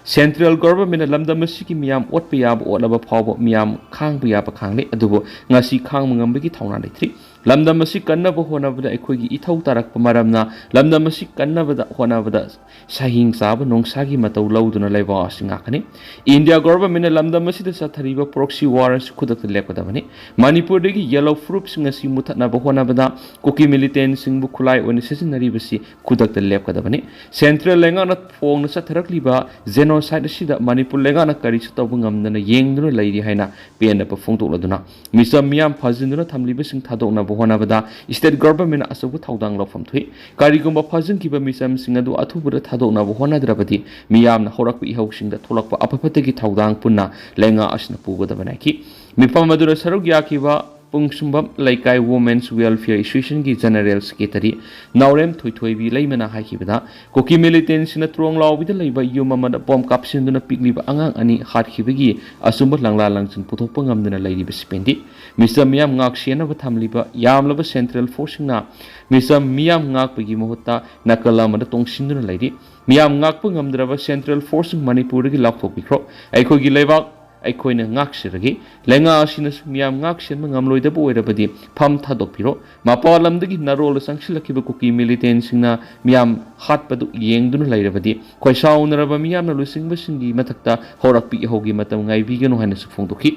central governmentꯅ ꯂꯝꯗꯝ ꯑꯁꯤꯒꯤ ꯃꯤꯌꯥꯝ ꯑꯣꯠꯄ ꯌꯥꯕ ꯑꯣꯠꯂꯕ ꯐꯥꯎꯕ ꯃꯤꯌꯥꯝ ꯈꯥꯡꯕ ꯌꯥꯕ ꯈꯥꯡꯂꯦ, ꯑꯗꯨꯕꯨ ꯉꯁꯤ ꯈꯥꯡꯕ ꯉꯝꯕꯒꯤ ꯊꯧꯅꯥ ꯂꯩꯇ꯭ꯔꯤ꯫ ꯂꯝꯗꯝ ꯑꯁꯤ ꯀꯟꯅꯕ ꯍꯣꯠꯅꯕꯗ ꯑꯩꯈꯣꯏꯒꯤ ꯏꯊꯧ ꯇꯥꯔꯛꯄ ꯃꯔꯝꯅ ꯂꯝꯗꯝ ꯑꯁꯤ ꯀꯟꯅꯕꯗ ꯍꯣꯠꯅꯕꯗ ꯁꯍꯤꯡ ꯆꯥꯕ ꯅꯣꯡꯁꯥꯒꯤ ꯃꯇꯧ ꯂꯧꯗꯨꯅ ꯂꯩꯕꯥꯛ ꯑꯁꯤ ꯉꯥꯛꯀꯅꯤ꯫ India governmentꯅ ꯂꯝꯗꯝ ꯑꯁꯤꯗ ꯆꯠꯊꯔꯤꯕ proxy war ꯑꯁꯤ ꯈꯨꯗꯛꯇ ꯂꯦꯞꯀꯗꯕꯅꯤ꯫ ꯃꯅꯤꯄꯨꯔꯗꯒꯤ yellow proofꯁꯤꯡ ꯑꯁꯤ ꯃꯨꯊꯠꯅꯕ ꯍꯣꯠꯅꯕꯗ ꯀꯨꯀꯤ militantꯁꯤꯡꯕꯨ ꯈꯨꯠꯂꯥꯏ ꯑꯣꯏꯅ ꯁꯤꯖꯤꯟꯅꯔꯤꯕꯁꯤ ꯈꯨꯗꯛꯇ ꯂꯦꯞꯀꯗꯕꯅꯤ꯫ Central ꯂꯩꯉꯥꯛꯅ ꯐꯣꯡꯅ ꯆꯠꯊꯔꯛꯂꯤꯕ genocide ꯑꯁꯤꯗ ꯃꯅꯤꯄꯨꯔ ꯂꯩꯉꯥꯛꯅ ꯀꯔꯤꯁꯨ ꯇꯧꯕ ꯉꯝꯗꯅ ꯌꯦꯡꯗꯨꯅ ꯂꯩꯔꯤ ꯍꯥꯏꯅ ꯄꯦꯟꯗꯕ ꯐꯣꯡꯗꯣꯛꯂꯗꯨꯅ ꯃꯤꯆꯝ ꯃꯤꯌꯥꯝ ꯐꯥꯖꯤꯟꯗꯨꯅ ꯊꯝꯂꯤꯕꯁꯤꯡ ꯊꯥꯗꯣꯛꯅꯕ ꯍꯣꯠꯅꯕꯗ state governmentꯅ ꯑꯆꯧꯕ ꯊꯧꯗꯥꯡ ꯂꯧꯐꯝ ꯊꯣꯛꯏ꯫ ꯀꯔꯤꯒꯨꯝꯕ ꯐꯥꯖꯤꯟꯈꯤꯕ ꯃꯤꯆꯝꯁꯤꯡ ꯑꯗꯨ ꯑꯊꯨꯕꯗ ꯊꯥꯗꯣꯛꯅꯕ ꯍꯣꯠꯅꯗ꯭ꯔꯕꯗꯤ ꯃꯤꯌꯥꯝꯅ ꯍꯧꯔꯛꯄ ꯏꯍꯧꯁꯤꯡꯗ ꯊꯣꯛꯂꯛꯄ ꯑꯐ ꯐꯠꯇꯒꯤ ꯊꯧꯗꯥꯡ ꯄꯨꯟꯅ ꯂꯩꯉꯥꯛ ꯑꯁꯤꯅ ꯄꯨꯒꯗꯕ ꯅꯥꯏꯈꯤ꯫ ꯃꯤꯐꯝ ꯑꯗꯨꯗ ꯁꯔꯨꯛ ꯌꯥꯈꯤꯕ ꯄꯨꯡꯁꯨꯝꯕꯝ ꯂꯩꯀꯥꯏ Women's Welfare Associationꯒꯤ General Secretary ꯅꯥꯎꯔꯦꯝ ꯊꯣꯏꯊꯣꯏꯕꯤ ꯂꯩꯃꯅ ꯍꯥꯏꯈꯤꯕꯗ, ꯀꯨꯀꯤ militantꯁꯤꯡꯅ ꯇ꯭ꯔꯣꯡ ꯂꯥꯎꯕꯤꯗ ꯂꯩꯕ ꯌꯨꯝ ꯑꯃꯗ ꯕꯣꯝ ꯀꯥꯞꯁꯤꯟꯗꯨꯅ ꯄꯤꯛꯂꯤꯕ ꯑꯉꯥꯡ ꯑꯅꯤ ꯍꯥꯠꯈꯤꯕꯒꯤ ꯑꯆꯨꯝꯕ ꯂꯪꯂꯥ ꯂꯪꯁꯤꯟ ꯄꯨꯊꯣꯛꯄ ꯉꯝꯗꯅ ꯂꯩꯔꯤꯕꯁꯤ ꯄꯦꯟꯗꯦ꯫ ꯃꯤꯆꯝ ꯃꯤꯌꯥꯝ ꯉꯥꯛ ꯁꯦꯟꯅꯕ ꯊꯝꯂꯤꯕ ꯌꯥꯝꯂꯕ central forceꯁꯤꯡꯅ ꯃꯤꯆꯝ ꯃꯤꯌꯥꯝ ꯉꯥꯛꯄꯒꯤ ꯃꯍꯨꯠꯇ ꯅꯥꯀꯜ ꯑꯃꯗ ꯇꯣꯡꯁꯤꯟꯗꯨꯅ ꯂꯩꯔꯤ꯫ ꯃꯤꯌꯥꯝ ꯉꯥꯛꯄ ꯉꯝꯗ꯭ꯔꯕ central forceꯁꯤꯡ ꯃꯅꯤꯄꯨꯔꯗꯒꯤ ꯂꯥꯎꯊꯣꯛꯄꯤꯈ꯭ꯔꯣ꯫ ꯑꯩꯈꯣꯏꯒꯤ ꯂꯩꯕꯥꯛ ꯑꯩꯈꯣꯏꯅ ꯉꯥꯛꯆꯔꯒꯦ꯫ ꯂꯩꯉꯥꯛ ꯑꯁꯤꯅꯁꯨ ꯃꯤꯌꯥꯝ ꯉꯥꯛ ꯁꯦꯟꯕ ꯉꯝꯂꯣꯏꯗꯕ ꯑꯣꯏꯔꯕꯗꯤ ꯐꯝ ꯊꯥꯗꯣꯛꯄꯤꯔꯣ꯫ ꯃꯄꯥꯟ ꯂꯝꯗꯒꯤ ꯅꯔꯣꯜꯗ ꯆꯪꯁꯤꯜꯂꯛꯈꯤꯕ ꯀꯨꯀꯤ militantꯁꯤꯡꯅ ꯃꯤꯌꯥꯝ ꯍꯥꯠꯄꯗꯨ ꯌꯦꯡꯗꯨꯅ ꯂꯩꯔꯕꯗꯤ ꯈꯣꯏꯁꯥꯎꯅꯔꯕ ꯃꯤꯌꯥꯝꯅ ꯂꯨꯆꯤꯡꯕꯁꯤꯡꯒꯤ ꯃꯊꯛꯇ ꯍꯧꯔꯛꯄ ꯏꯍꯧꯒꯤ ꯃꯇꯝ ꯉꯥꯏꯕꯤꯒꯅꯨ ꯍꯥꯏꯅꯁꯨ ꯐꯣꯡꯗꯣꯛꯈꯤ꯫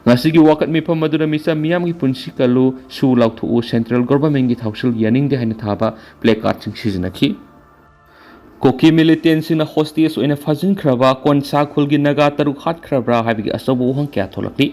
ꯉꯁꯤꯒꯤ ꯋꯥꯀꯠ ꯃꯤꯐꯝ ꯑꯗꯨꯗ ꯃꯤꯆꯝ ꯃꯤꯌꯥꯝꯒꯤ ꯄꯨꯟꯁꯤ ꯀꯜꯂꯨ, ꯁꯨ ꯂꯥꯎꯊꯣꯛꯎ, central governmentꯀꯤ ꯊꯧꯁꯤꯜ ꯌꯥꯅꯤꯡꯗꯦ ꯍꯥꯏꯅ ꯊꯥꯕ placardꯁꯤꯡ ꯁꯤꯖꯤꯟꯅꯈꯤ꯫ ꯀꯨꯀꯤ militantꯁꯤꯡꯅ hostage ꯑꯣꯏꯅ ꯐꯥꯖꯤꯟꯈ꯭ꯔꯕ ꯀꯣꯟꯁꯥ ꯈꯨꯜꯒꯤ ꯅꯥꯒꯥ ꯇꯔꯨꯛ ꯍꯥꯠꯈ꯭ꯔꯕ꯭ꯔꯥ ꯍꯥꯏꯕꯒꯤ ꯑꯆꯧꯕ ꯋꯥꯍꯪ ꯀꯌꯥ ꯊꯣꯛꯂꯛꯂꯤ꯫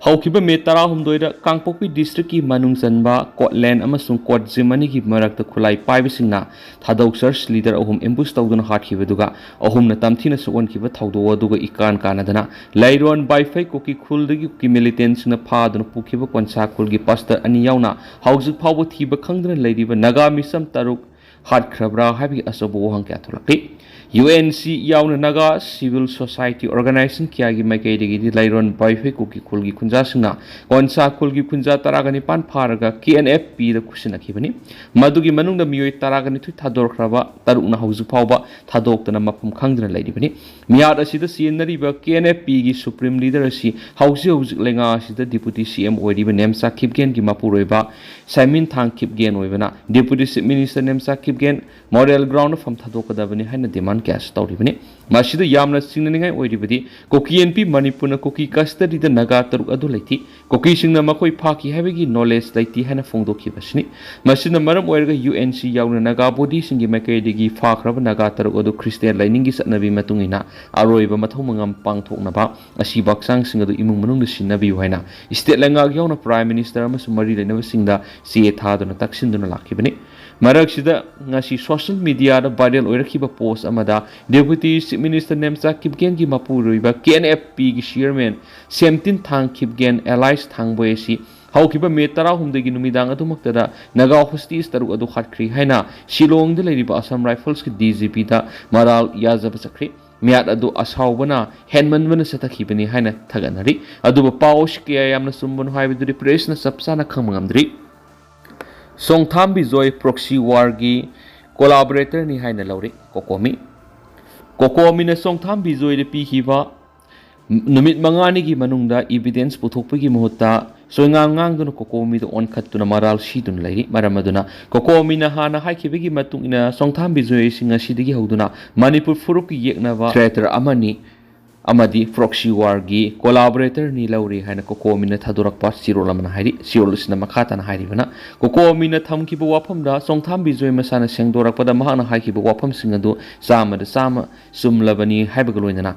ꯍꯧꯈꯤꯕ ꯃꯦ ꯇꯔꯥꯍꯨꯝꯗꯣꯏꯗ ꯀꯥꯡꯄꯣꯛꯄꯤ ꯗꯤꯁꯇ꯭ꯔꯤꯛꯀꯤ ꯃꯅꯨꯡ ꯆꯟꯕ ꯀꯣꯠꯂꯦꯟ ꯑꯃꯁꯨꯡ ꯀꯣꯠꯖꯤꯝ ꯑꯅꯤꯒꯤ ꯃꯔꯛꯇ ꯈꯨꯠꯂꯥꯏ ꯄꯥꯏꯕꯁꯤꯡꯅ ꯊꯥꯗꯣꯛ ꯆꯔꯆ ꯂꯤꯗꯔ ꯑꯍꯨꯝ ꯑꯦꯝꯕꯨꯁ ꯇꯧꯗꯨꯅ ꯍꯥꯠꯈꯤꯕꯗꯨꯒ ꯑꯍꯨꯝꯅ ꯇꯝꯊꯤꯅ ꯁꯣꯛꯍꯟꯈꯤꯕ ꯊꯧꯗꯣꯛ ꯑꯗꯨꯒ ꯏꯀꯥꯟ ꯀꯥꯟꯅꯗꯅ ꯂꯩꯔꯣꯟ ꯕꯥꯏꯐꯩ ꯀꯨꯀꯤ ꯈꯨꯜꯗꯒꯤ ꯀꯨꯀꯤ ꯃꯤꯂꯤꯇꯦꯟꯁꯤꯡꯅ ꯐꯥꯗꯨꯅ ꯄꯨꯈꯤꯕ ꯀꯣꯟꯁꯥ ꯈꯨꯜꯒꯤ ꯄꯥꯁꯇꯔ ꯑꯅꯤ ꯌꯥꯎꯅ ꯍꯧꯖꯤꯛ ꯐꯥꯎꯕ ꯊꯤꯕ ꯈꯪꯗꯅ ꯂꯩꯔꯤꯕ ꯅꯥꯒꯥ ꯃꯤꯆꯝ ꯇꯔꯨꯛ ꯍꯥꯠꯈ꯭ꯔꯕ꯭ꯔꯥ ꯍꯥꯏꯕꯒꯤ ꯑꯆꯧꯕ ꯋꯥꯍꯪ ꯀꯌꯥ ꯊꯣꯛꯂꯛꯂꯤ꯫ ꯌꯨ ꯑꯦꯟ ꯁꯤ ꯌꯥꯎꯅ ꯅꯥꯒꯥ ꯁꯤꯚꯤꯜ ꯁꯣꯁꯥꯏꯇꯤ ꯑꯣꯔꯒꯅꯥꯏꯖꯦꯁꯟ ꯀꯌꯥꯒꯤ ꯃꯥꯏꯀꯩꯗꯒꯤꯗꯤ ꯂꯩꯔꯣꯟ ꯕꯥꯏꯐꯩ ꯀꯨꯀꯤ ꯈꯨꯜꯒꯤ ꯈꯨꯟꯖꯥꯁꯤꯡꯅ ꯀꯣꯟꯁꯥ ꯈꯨꯜꯒꯤ ꯈꯨꯟꯖꯥ ꯇꯔꯥꯒ ꯅꯤꯄꯥꯟ ꯐꯥꯔꯒ ꯀꯦ ꯑꯦꯟ ꯑꯦꯐ ꯄꯤꯗ ꯈꯨꯠꯁꯤꯟꯅꯈꯤꯕꯅꯤ꯫ ꯃꯗꯨꯒꯤ ꯃꯅꯨꯡꯗ ꯃꯤꯑꯣꯏ ꯇꯔꯥꯒ ꯅꯤꯊꯣꯏ ꯊꯥꯗꯣꯔꯛꯈ꯭ꯔꯕ ꯇꯔꯨꯛꯅ ꯍꯧꯖꯤꯛ ꯐꯥꯎꯕ ꯊꯥꯗꯣꯛꯇꯅ ꯃꯐꯝ ꯈꯪꯗꯅ ꯂꯩꯔꯤꯕꯅꯤ꯫ ꯃꯤꯍꯥꯠ ꯑꯁꯤꯗ ꯆꯦꯟꯅꯔꯤꯕ ꯀꯦ ꯑꯦꯟ ꯑꯦꯐ ꯄꯤꯒꯤ ꯁꯨꯄ꯭ꯔꯤꯝ ꯂꯤꯗꯔ ꯑꯁꯤ ꯍꯧꯖꯤꯛ ꯍꯧꯖꯤꯛ ꯂꯩꯉꯥꯛ ꯑꯁꯤꯗ ꯗꯤꯄꯨꯇꯤ ꯁꯤ ꯑꯦꯝ ꯑꯣꯏꯔꯤꯕ ꯅꯦꯝꯆꯥ ꯈꯤꯞꯒꯦꯟꯒꯤ ꯃꯄꯨꯔꯣꯏꯕ ꯁꯥꯏꯃꯤꯟ ꯊꯥꯡ ꯈꯤꯞꯒꯦꯟ ꯑꯣꯏꯕꯅ deputy chief minister Nemcha Kipgen moral ground ꯐꯝ ꯊꯥꯗꯣꯛꯀꯗꯕꯅꯤ ꯍꯥꯏꯅ ꯗꯤꯃꯥꯟ ꯀꯌꯥꯁꯨ ꯇꯧꯔꯤꯕꯅꯤ꯫ ꯃꯁꯤꯗ ꯌꯥꯝꯅ ꯆꯤꯡꯅꯅꯤꯡꯉꯥꯏ ꯑꯣꯏꯔꯤꯕꯗꯤ ꯀꯨꯀꯤ ꯑꯦꯟ ꯄꯤ ꯃꯅꯤꯄꯨꯔꯅ ꯀꯨꯀꯤ ꯀꯁꯇꯗꯤꯗ ꯅꯥꯒꯥ ꯇꯔꯨꯛ ꯑꯗꯨ ꯂꯩꯇꯦ꯫ ꯀꯨꯀꯤꯁꯤꯡꯅ ꯃꯈꯣꯏ ꯐꯥꯈꯤ ꯍꯥꯏꯕꯒꯤ ꯅꯣꯂꯦꯖ ꯂꯩꯇꯦ ꯍꯥꯏꯅ ꯐꯣꯡꯗꯣꯛꯈꯤꯕꯁꯤꯅꯤ꯫ ꯃꯁꯤꯅ ꯃꯔꯝ ꯑꯣꯏꯔꯒ ꯌꯨ ꯑꯦꯟ ꯁꯤ ꯌꯥꯎꯅ ꯅꯥꯒꯥ ꯕꯣꯗꯤꯁꯤꯡꯒꯤ ꯃꯥꯏꯀꯩꯗꯒꯤ ꯐꯥꯈ꯭ꯔꯕ ꯅꯥꯒꯥ ꯇꯔꯨꯛ ꯑꯗꯨ ꯈ꯭ꯔꯤꯁꯇꯤꯌꯥꯟ ꯂꯥꯏꯅꯤꯡꯒꯤ ꯆꯠꯅꯕꯤ ꯃꯇꯨꯡ ꯏꯟꯅ ꯑꯔꯣꯏꯕ ꯃꯊꯧ ꯃꯉꯝ ꯄꯥꯡꯊꯣꯛꯅꯕ ꯑꯁꯤꯕ ꯍꯛꯆꯥꯡꯁꯤꯡ ꯑꯗꯨ ꯏꯃꯨꯡ ꯃꯅꯨꯡꯗ ꯁꯤꯟꯅꯕꯤꯌꯨ ꯍꯥꯏꯅ ꯁ꯭ꯇꯦꯠ ꯂꯩꯉꯥꯛ ꯌꯥꯎꯅ ꯄ꯭ꯔꯥꯏꯝ ꯃꯤꯅꯤꯁꯇꯔ ꯑꯃꯁꯨꯡ ꯃꯔꯤ ꯂꯩꯅꯕꯁꯤꯡꯗ ꯆꯦ ꯊꯥꯗꯨꯅ ꯇꯛꯁꯤꯟꯗꯨꯅ ꯂꯥꯛꯈꯤꯕꯅꯤ꯫ ꯃꯔꯛꯁꯤꯗ ꯉꯁꯤ ꯁꯣꯁꯤꯌꯦꯜ ꯃꯤꯗꯤꯌꯥꯗ ꯚꯥꯏꯔꯦꯜ ꯑꯣꯏꯔꯛꯈꯤꯕ ꯄꯣꯁ ꯑꯃꯗ ꯗꯦꯄꯨꯇꯤ ꯆꯤꯐ ꯃꯤꯅꯤꯁꯇꯔ ꯅꯦꯝꯆꯥ ꯈꯤꯞꯒꯦꯟꯒꯤ ꯃꯄꯨꯔꯣꯏꯕ ꯀꯦ ꯑꯦꯟ ꯑꯦꯐ ꯄꯤꯒꯤ ꯆꯤꯌꯔꯃꯦꯟ ꯁꯦꯝꯇꯤꯟ ꯊꯥꯡ ꯈꯤꯞꯒꯦꯟ ꯑꯦꯂꯥꯏꯁ ꯊꯥꯡꯕꯣꯏ ꯑꯁꯤ ꯍꯧꯈꯤꯕ ꯃꯦ ꯇꯔꯥꯍꯨꯝꯗꯣꯏꯒꯤ ꯅꯨꯃꯤꯗꯥꯡ ꯑꯗꯨꯃꯛꯇꯗ ꯅꯥꯒꯥ ꯍꯣꯁꯇꯦꯖ ꯇꯔꯨꯛ ꯑꯗꯨ ꯍꯥꯠꯈ꯭ꯔꯤ ꯍꯥꯏꯅ ꯁꯤꯂꯣꯡꯗ ꯂꯩꯔꯤꯕ ꯑꯁꯥꯝ ꯔꯥꯏꯐꯜꯁꯀꯤ ꯗꯤ ꯖꯤ ꯄꯤꯗ ꯃꯔꯥꯜ ꯌꯥꯖꯕ ꯆꯠꯈ꯭ꯔꯤ꯫ ꯃꯤꯍꯥꯠ ꯑꯗꯨ ꯑꯁꯥꯎꯕꯅ ꯍꯦꯟꯃꯟꯕꯅ ꯆꯠꯊꯈꯤꯕꯅꯤ ꯍꯥꯏꯅ ꯊꯥꯒꯠꯅꯔꯤ꯫ ꯑꯗꯨꯕꯨ ꯄꯥꯎ ꯑꯁꯤ ꯀꯌꯥ ꯌꯥꯝꯅ ꯆꯨꯝꯕꯅꯣ ꯍꯥꯏꯕꯗꯨꯗꯤ ꯄ꯭ꯔꯦꯁꯅ ꯆꯞ ꯆꯥꯅ ꯈꯪꯕ ꯉꯝꯗ꯭ꯔꯤ꯫ ꯆꯣꯡꯊꯥꯝ ꯕꯤꯖꯣꯏ ꯄ꯭ꯔꯣꯛꯁꯤ ꯋꯥꯔꯒꯤ ꯀꯣꯂꯥꯕꯣꯔꯦꯇꯔꯅꯤ ꯍꯥꯏꯅ ꯂꯧꯔꯤ ꯀꯣꯀꯣꯃꯤ꯫ ꯀꯣꯀꯣꯃꯤꯅ ꯆꯣꯡꯊꯥꯝ ꯕꯤꯖꯣꯏꯗ ꯄꯤꯈꯤꯕ ꯅꯨꯃꯤꯠ ꯃꯉꯥꯅꯤꯒꯤ ꯃꯅꯨꯡꯗ ꯏꯚꯤꯗꯦꯟꯁ ꯄꯨꯊꯣꯛꯄꯒꯤ ꯃꯍꯨꯠꯇ ꯆꯣꯏꯉꯥꯡ ꯉꯥꯡꯗꯨꯅ ꯀꯣꯀꯣꯃꯤꯗ ꯑꯣꯟꯈꯠꯇꯨꯅ ꯃꯔꯥꯜ ꯁꯤꯗꯨꯅ ꯂꯩꯔꯤ꯫ ꯃꯔꯝ ꯑꯗꯨꯅ ꯀꯣꯀꯣꯃꯤꯅ ꯍꯥꯟꯅ ꯍꯥꯏꯈꯤꯕꯒꯤ ꯃꯇꯨꯡ ꯏꯟꯅ ꯆꯣꯡꯊꯥꯝ ꯕꯤꯖꯣꯏ ꯑꯁꯤ ꯉꯁꯤꯗꯒꯤ ꯍꯧꯗꯨꯅ ꯃꯅꯤꯄꯨꯔ ꯐꯨꯔꯨꯞꯀꯤ ꯌꯦꯛꯅꯕ ꯇ꯭ꯔꯦꯇꯔ ꯑꯃꯅꯤ ꯑꯃꯗꯤ ꯄ꯭ꯔꯣꯛꯁꯤ ꯋꯥꯔꯒꯤ ꯀꯣꯂꯥꯕꯣꯔꯦꯇꯔꯅꯤ ꯂꯧꯔꯤ ꯍꯥꯏꯅ ꯀꯣꯀꯣꯃꯤꯅ ꯊꯥꯗꯣꯔꯛꯄ ꯆꯦꯔꯣꯜ ꯑꯃꯅ ꯍꯥꯏꯔꯤ꯫ ꯆꯦꯔꯣꯜ ꯑꯁꯤꯅ ꯃꯈꯥ ꯇꯥꯅ ꯍꯥꯏꯔꯤꯕꯅ, ꯀꯣꯀꯣꯃꯤꯅ ꯊꯝꯈꯤꯕ ꯋꯥꯐꯝꯗ ꯆꯣꯡꯊꯥꯝ ꯕꯤꯖꯣꯏ ꯃꯁꯥꯅ ꯁꯦꯡꯗꯣꯔꯛꯄꯗ ꯃꯍꯥꯛꯅ ꯍꯥꯏꯈꯤꯕ ꯋꯥꯐꯝꯁꯤꯡ ꯑꯗꯨ ꯆꯥꯝꯃꯗ ꯆꯥꯝꯃ ꯆꯨꯝꯂꯕꯅꯤ ꯍꯥꯏꯕꯒ ꯂꯣꯏꯅꯅ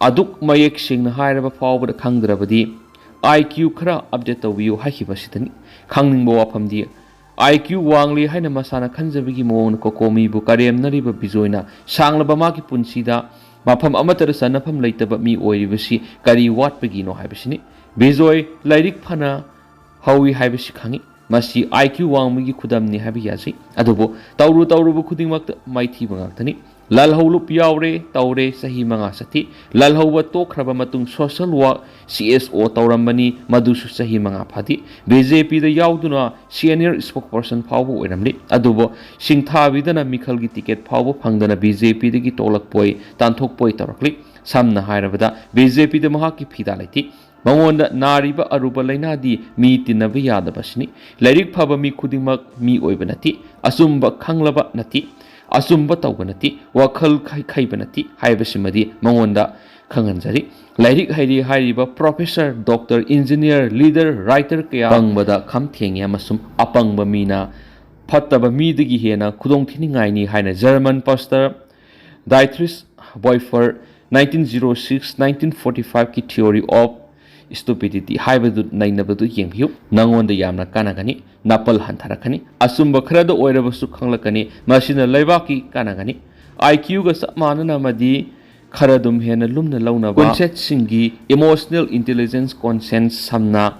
ꯑꯗꯨꯛ ꯃꯌꯦꯛ ꯁꯦꯡꯅ ꯍꯥꯏꯔꯕ ꯐꯥꯎꯕꯗ ꯈꯪꯗ꯭ꯔꯕꯗꯤ "ꯑꯥꯏ ꯀ꯭ꯌꯨ ꯈꯔ ꯑꯞꯗꯦꯠ ꯇꯧꯕꯤꯌꯨ" ꯍꯥꯏꯈꯤꯕ ꯑꯁꯤꯗꯅꯤ꯫ ꯈꯪꯅꯤꯡꯕ ꯋꯥꯐꯝꯗꯤ, ꯑꯥꯏ ꯀ꯭ꯌꯨ ꯋꯥꯡꯂꯤ ꯍꯥꯏꯅ ꯃꯁꯥꯅ ꯈꯟꯖꯕꯒꯤ ꯃꯑꯣꯡꯗ ꯀꯣꯀꯣꯃꯤꯕꯨ ꯀꯔꯦꯝꯅꯔꯤꯕ ꯕꯤꯖꯣꯏꯅ ꯁꯥꯡꯂꯕ ꯃꯥꯒꯤ ꯄꯨꯟꯁꯤꯗ ꯃꯐꯝ ꯑꯃꯠꯇꯗ ꯆꯟꯅꯐꯝ ꯂꯩꯇꯕ ꯃꯤ ꯑꯣꯏꯔꯤꯕꯁꯤ ꯀꯔꯤ ꯋꯥꯠꯄꯒꯤꯅꯣ ꯍꯥꯏꯕꯁꯤꯅꯤ꯫ ꯕꯤꯖꯣꯏ ꯂꯥꯏꯔꯤꯛ ꯐꯅ ꯍꯧꯏ ꯍꯥꯏꯕꯁꯤ ꯈꯪꯏ꯫ ꯃꯁꯤ ꯑꯥꯏ ꯀ꯭ꯌꯨ ꯋꯥꯡꯕꯒꯤ ꯈꯨꯗꯝꯅꯤ ꯍꯥꯏꯕ ꯌꯥꯖꯩ꯫ ꯑꯗꯨꯕꯨ ꯇꯧꯔꯨ ꯇꯧꯔꯨꯕ ꯈꯨꯗꯤꯡꯃꯛꯇ ꯃꯥꯏꯊꯤꯕ ꯉꯥꯛꯇꯅꯤ꯫ ꯂꯥꯜꯍꯧꯂꯨꯞ ꯌꯥꯎꯔꯦ, ꯇꯧꯔꯦ, ꯆꯍꯤ ꯃꯉꯥ ꯆꯠꯊꯤ꯫ ꯂꯥꯜꯍꯧꯕ ꯇꯣꯛꯈ꯭ꯔꯕ ꯃꯇꯨꯡ social work, C S O ꯇꯧꯔꯝꯕꯅꯤ, ꯃꯗꯨꯁꯨ ꯆꯍꯤ ꯃꯉꯥ ꯐꯥꯗꯤ꯫ ꯕꯤ ꯖꯦ ꯄꯤꯗ ꯌꯥꯎꯗꯨꯅ senior spokesperson ꯐꯥꯎꯕ ꯑꯣꯏꯔꯝꯂꯤ꯫ ꯑꯗꯨꯕꯨ ꯁꯤꯡꯊꯥꯕꯤꯗꯅ ꯃꯤꯈꯜꯒꯤ ꯇꯤꯀꯦꯠ ꯐꯥꯎꯕ ꯐꯪꯗꯅ ꯕꯤ ꯖꯦ ꯄꯤꯗꯒꯤ ꯇꯣꯛꯂꯛꯄꯣꯏ, ꯇꯥꯟꯊꯣꯛꯄꯣꯏ ꯇꯧꯔꯛꯂꯤ꯫ ꯁꯝꯅ ꯍꯥꯏꯔꯕꯗ, ꯕꯤ ꯖꯦ ꯄꯤꯗ ꯃꯍꯥꯛꯀꯤ ꯐꯤꯗꯥ ꯂꯩꯇꯦ꯫ ꯃꯉꯣꯟꯗ ꯅꯥꯔꯤꯕ ꯑꯔꯨꯕ ꯂꯥꯏꯅꯥꯗꯤ ꯃꯤ ꯇꯤꯟꯅꯕ ꯌꯥꯗꯕꯁꯤꯅꯤ꯫ ꯂꯥꯏꯔꯤꯛ ꯐꯕ ꯃꯤ ꯈꯨꯗꯤꯡꯃꯛ ꯃꯤ ꯑꯣꯏꯕ ꯅꯠꯇꯦ꯫ ꯑꯆꯨꯝꯕ ꯈꯪꯂꯕ ꯅꯠꯇꯦ꯫ ꯑꯆꯨꯝꯕ ꯇꯧꯕ ꯅꯠꯇꯦ꯫ ꯋꯥꯈꯜ ꯈꯩ-, ꯈꯩꯕ ꯅꯠꯇꯦ ꯍꯥꯏꯕꯁꯤꯃꯗꯤ ꯃꯉꯣꯟꯗ ꯈꯪꯍꯟꯖꯔꯤ꯫ ꯂꯥꯏꯔꯤꯛ ꯍꯩꯔꯦ ꯍꯥꯏꯔꯤꯕ professor, doctor, engineer, leader, writer ꯀꯌꯥ ꯄꯪꯕꯗ ꯈꯝ ꯊꯦꯡꯉꯤ ꯑꯃꯁꯨꯡ ꯑꯄꯪꯕ ꯃꯤꯅ ꯐꯠꯇꯕ ꯃꯤꯗꯒꯤ ꯍꯦꯟꯅ ꯈꯨꯗꯣꯡꯊꯤꯅꯤꯡꯉꯥꯏꯅꯤ ꯍꯥꯏꯅ German pastor Dietrich Bonhoeffer nineteen zero six, nineteen forty-five ꯀꯤ Theory of Stupidity ꯍꯥꯏꯕꯗꯨ ꯅꯩꯅꯕꯗꯨ ꯌꯦꯡꯕꯤꯌꯨ꯫ ꯅꯉꯣꯟꯗ ꯌꯥꯝꯅ ꯀꯥꯟꯅꯒꯅꯤ, ꯅꯥꯄꯜ ꯍꯟꯊꯔꯛꯀꯅꯤ꯫ ꯑꯆꯨꯝꯕ ꯈꯔꯗ ꯑꯣꯏꯔꯕꯁꯨ ꯈꯪꯂꯛꯀꯅꯤ꯫ ꯃꯁꯤꯅ ꯂꯩꯕꯥꯛꯀꯤ ꯀꯥꯟꯅꯒꯅꯤ꯫ ꯑꯥꯏ ꯀ꯭ꯌꯨꯒ ꯆꯞ ꯃꯥꯟꯅꯅ ꯑꯃꯗꯤ ꯈꯔ ꯑꯗꯨꯝ ꯍꯦꯟꯅ ꯂꯨꯝꯅ ꯂꯧꯅꯕ conceptꯁꯤꯡꯒꯤ emotional intelligence quotient ꯁꯝꯅ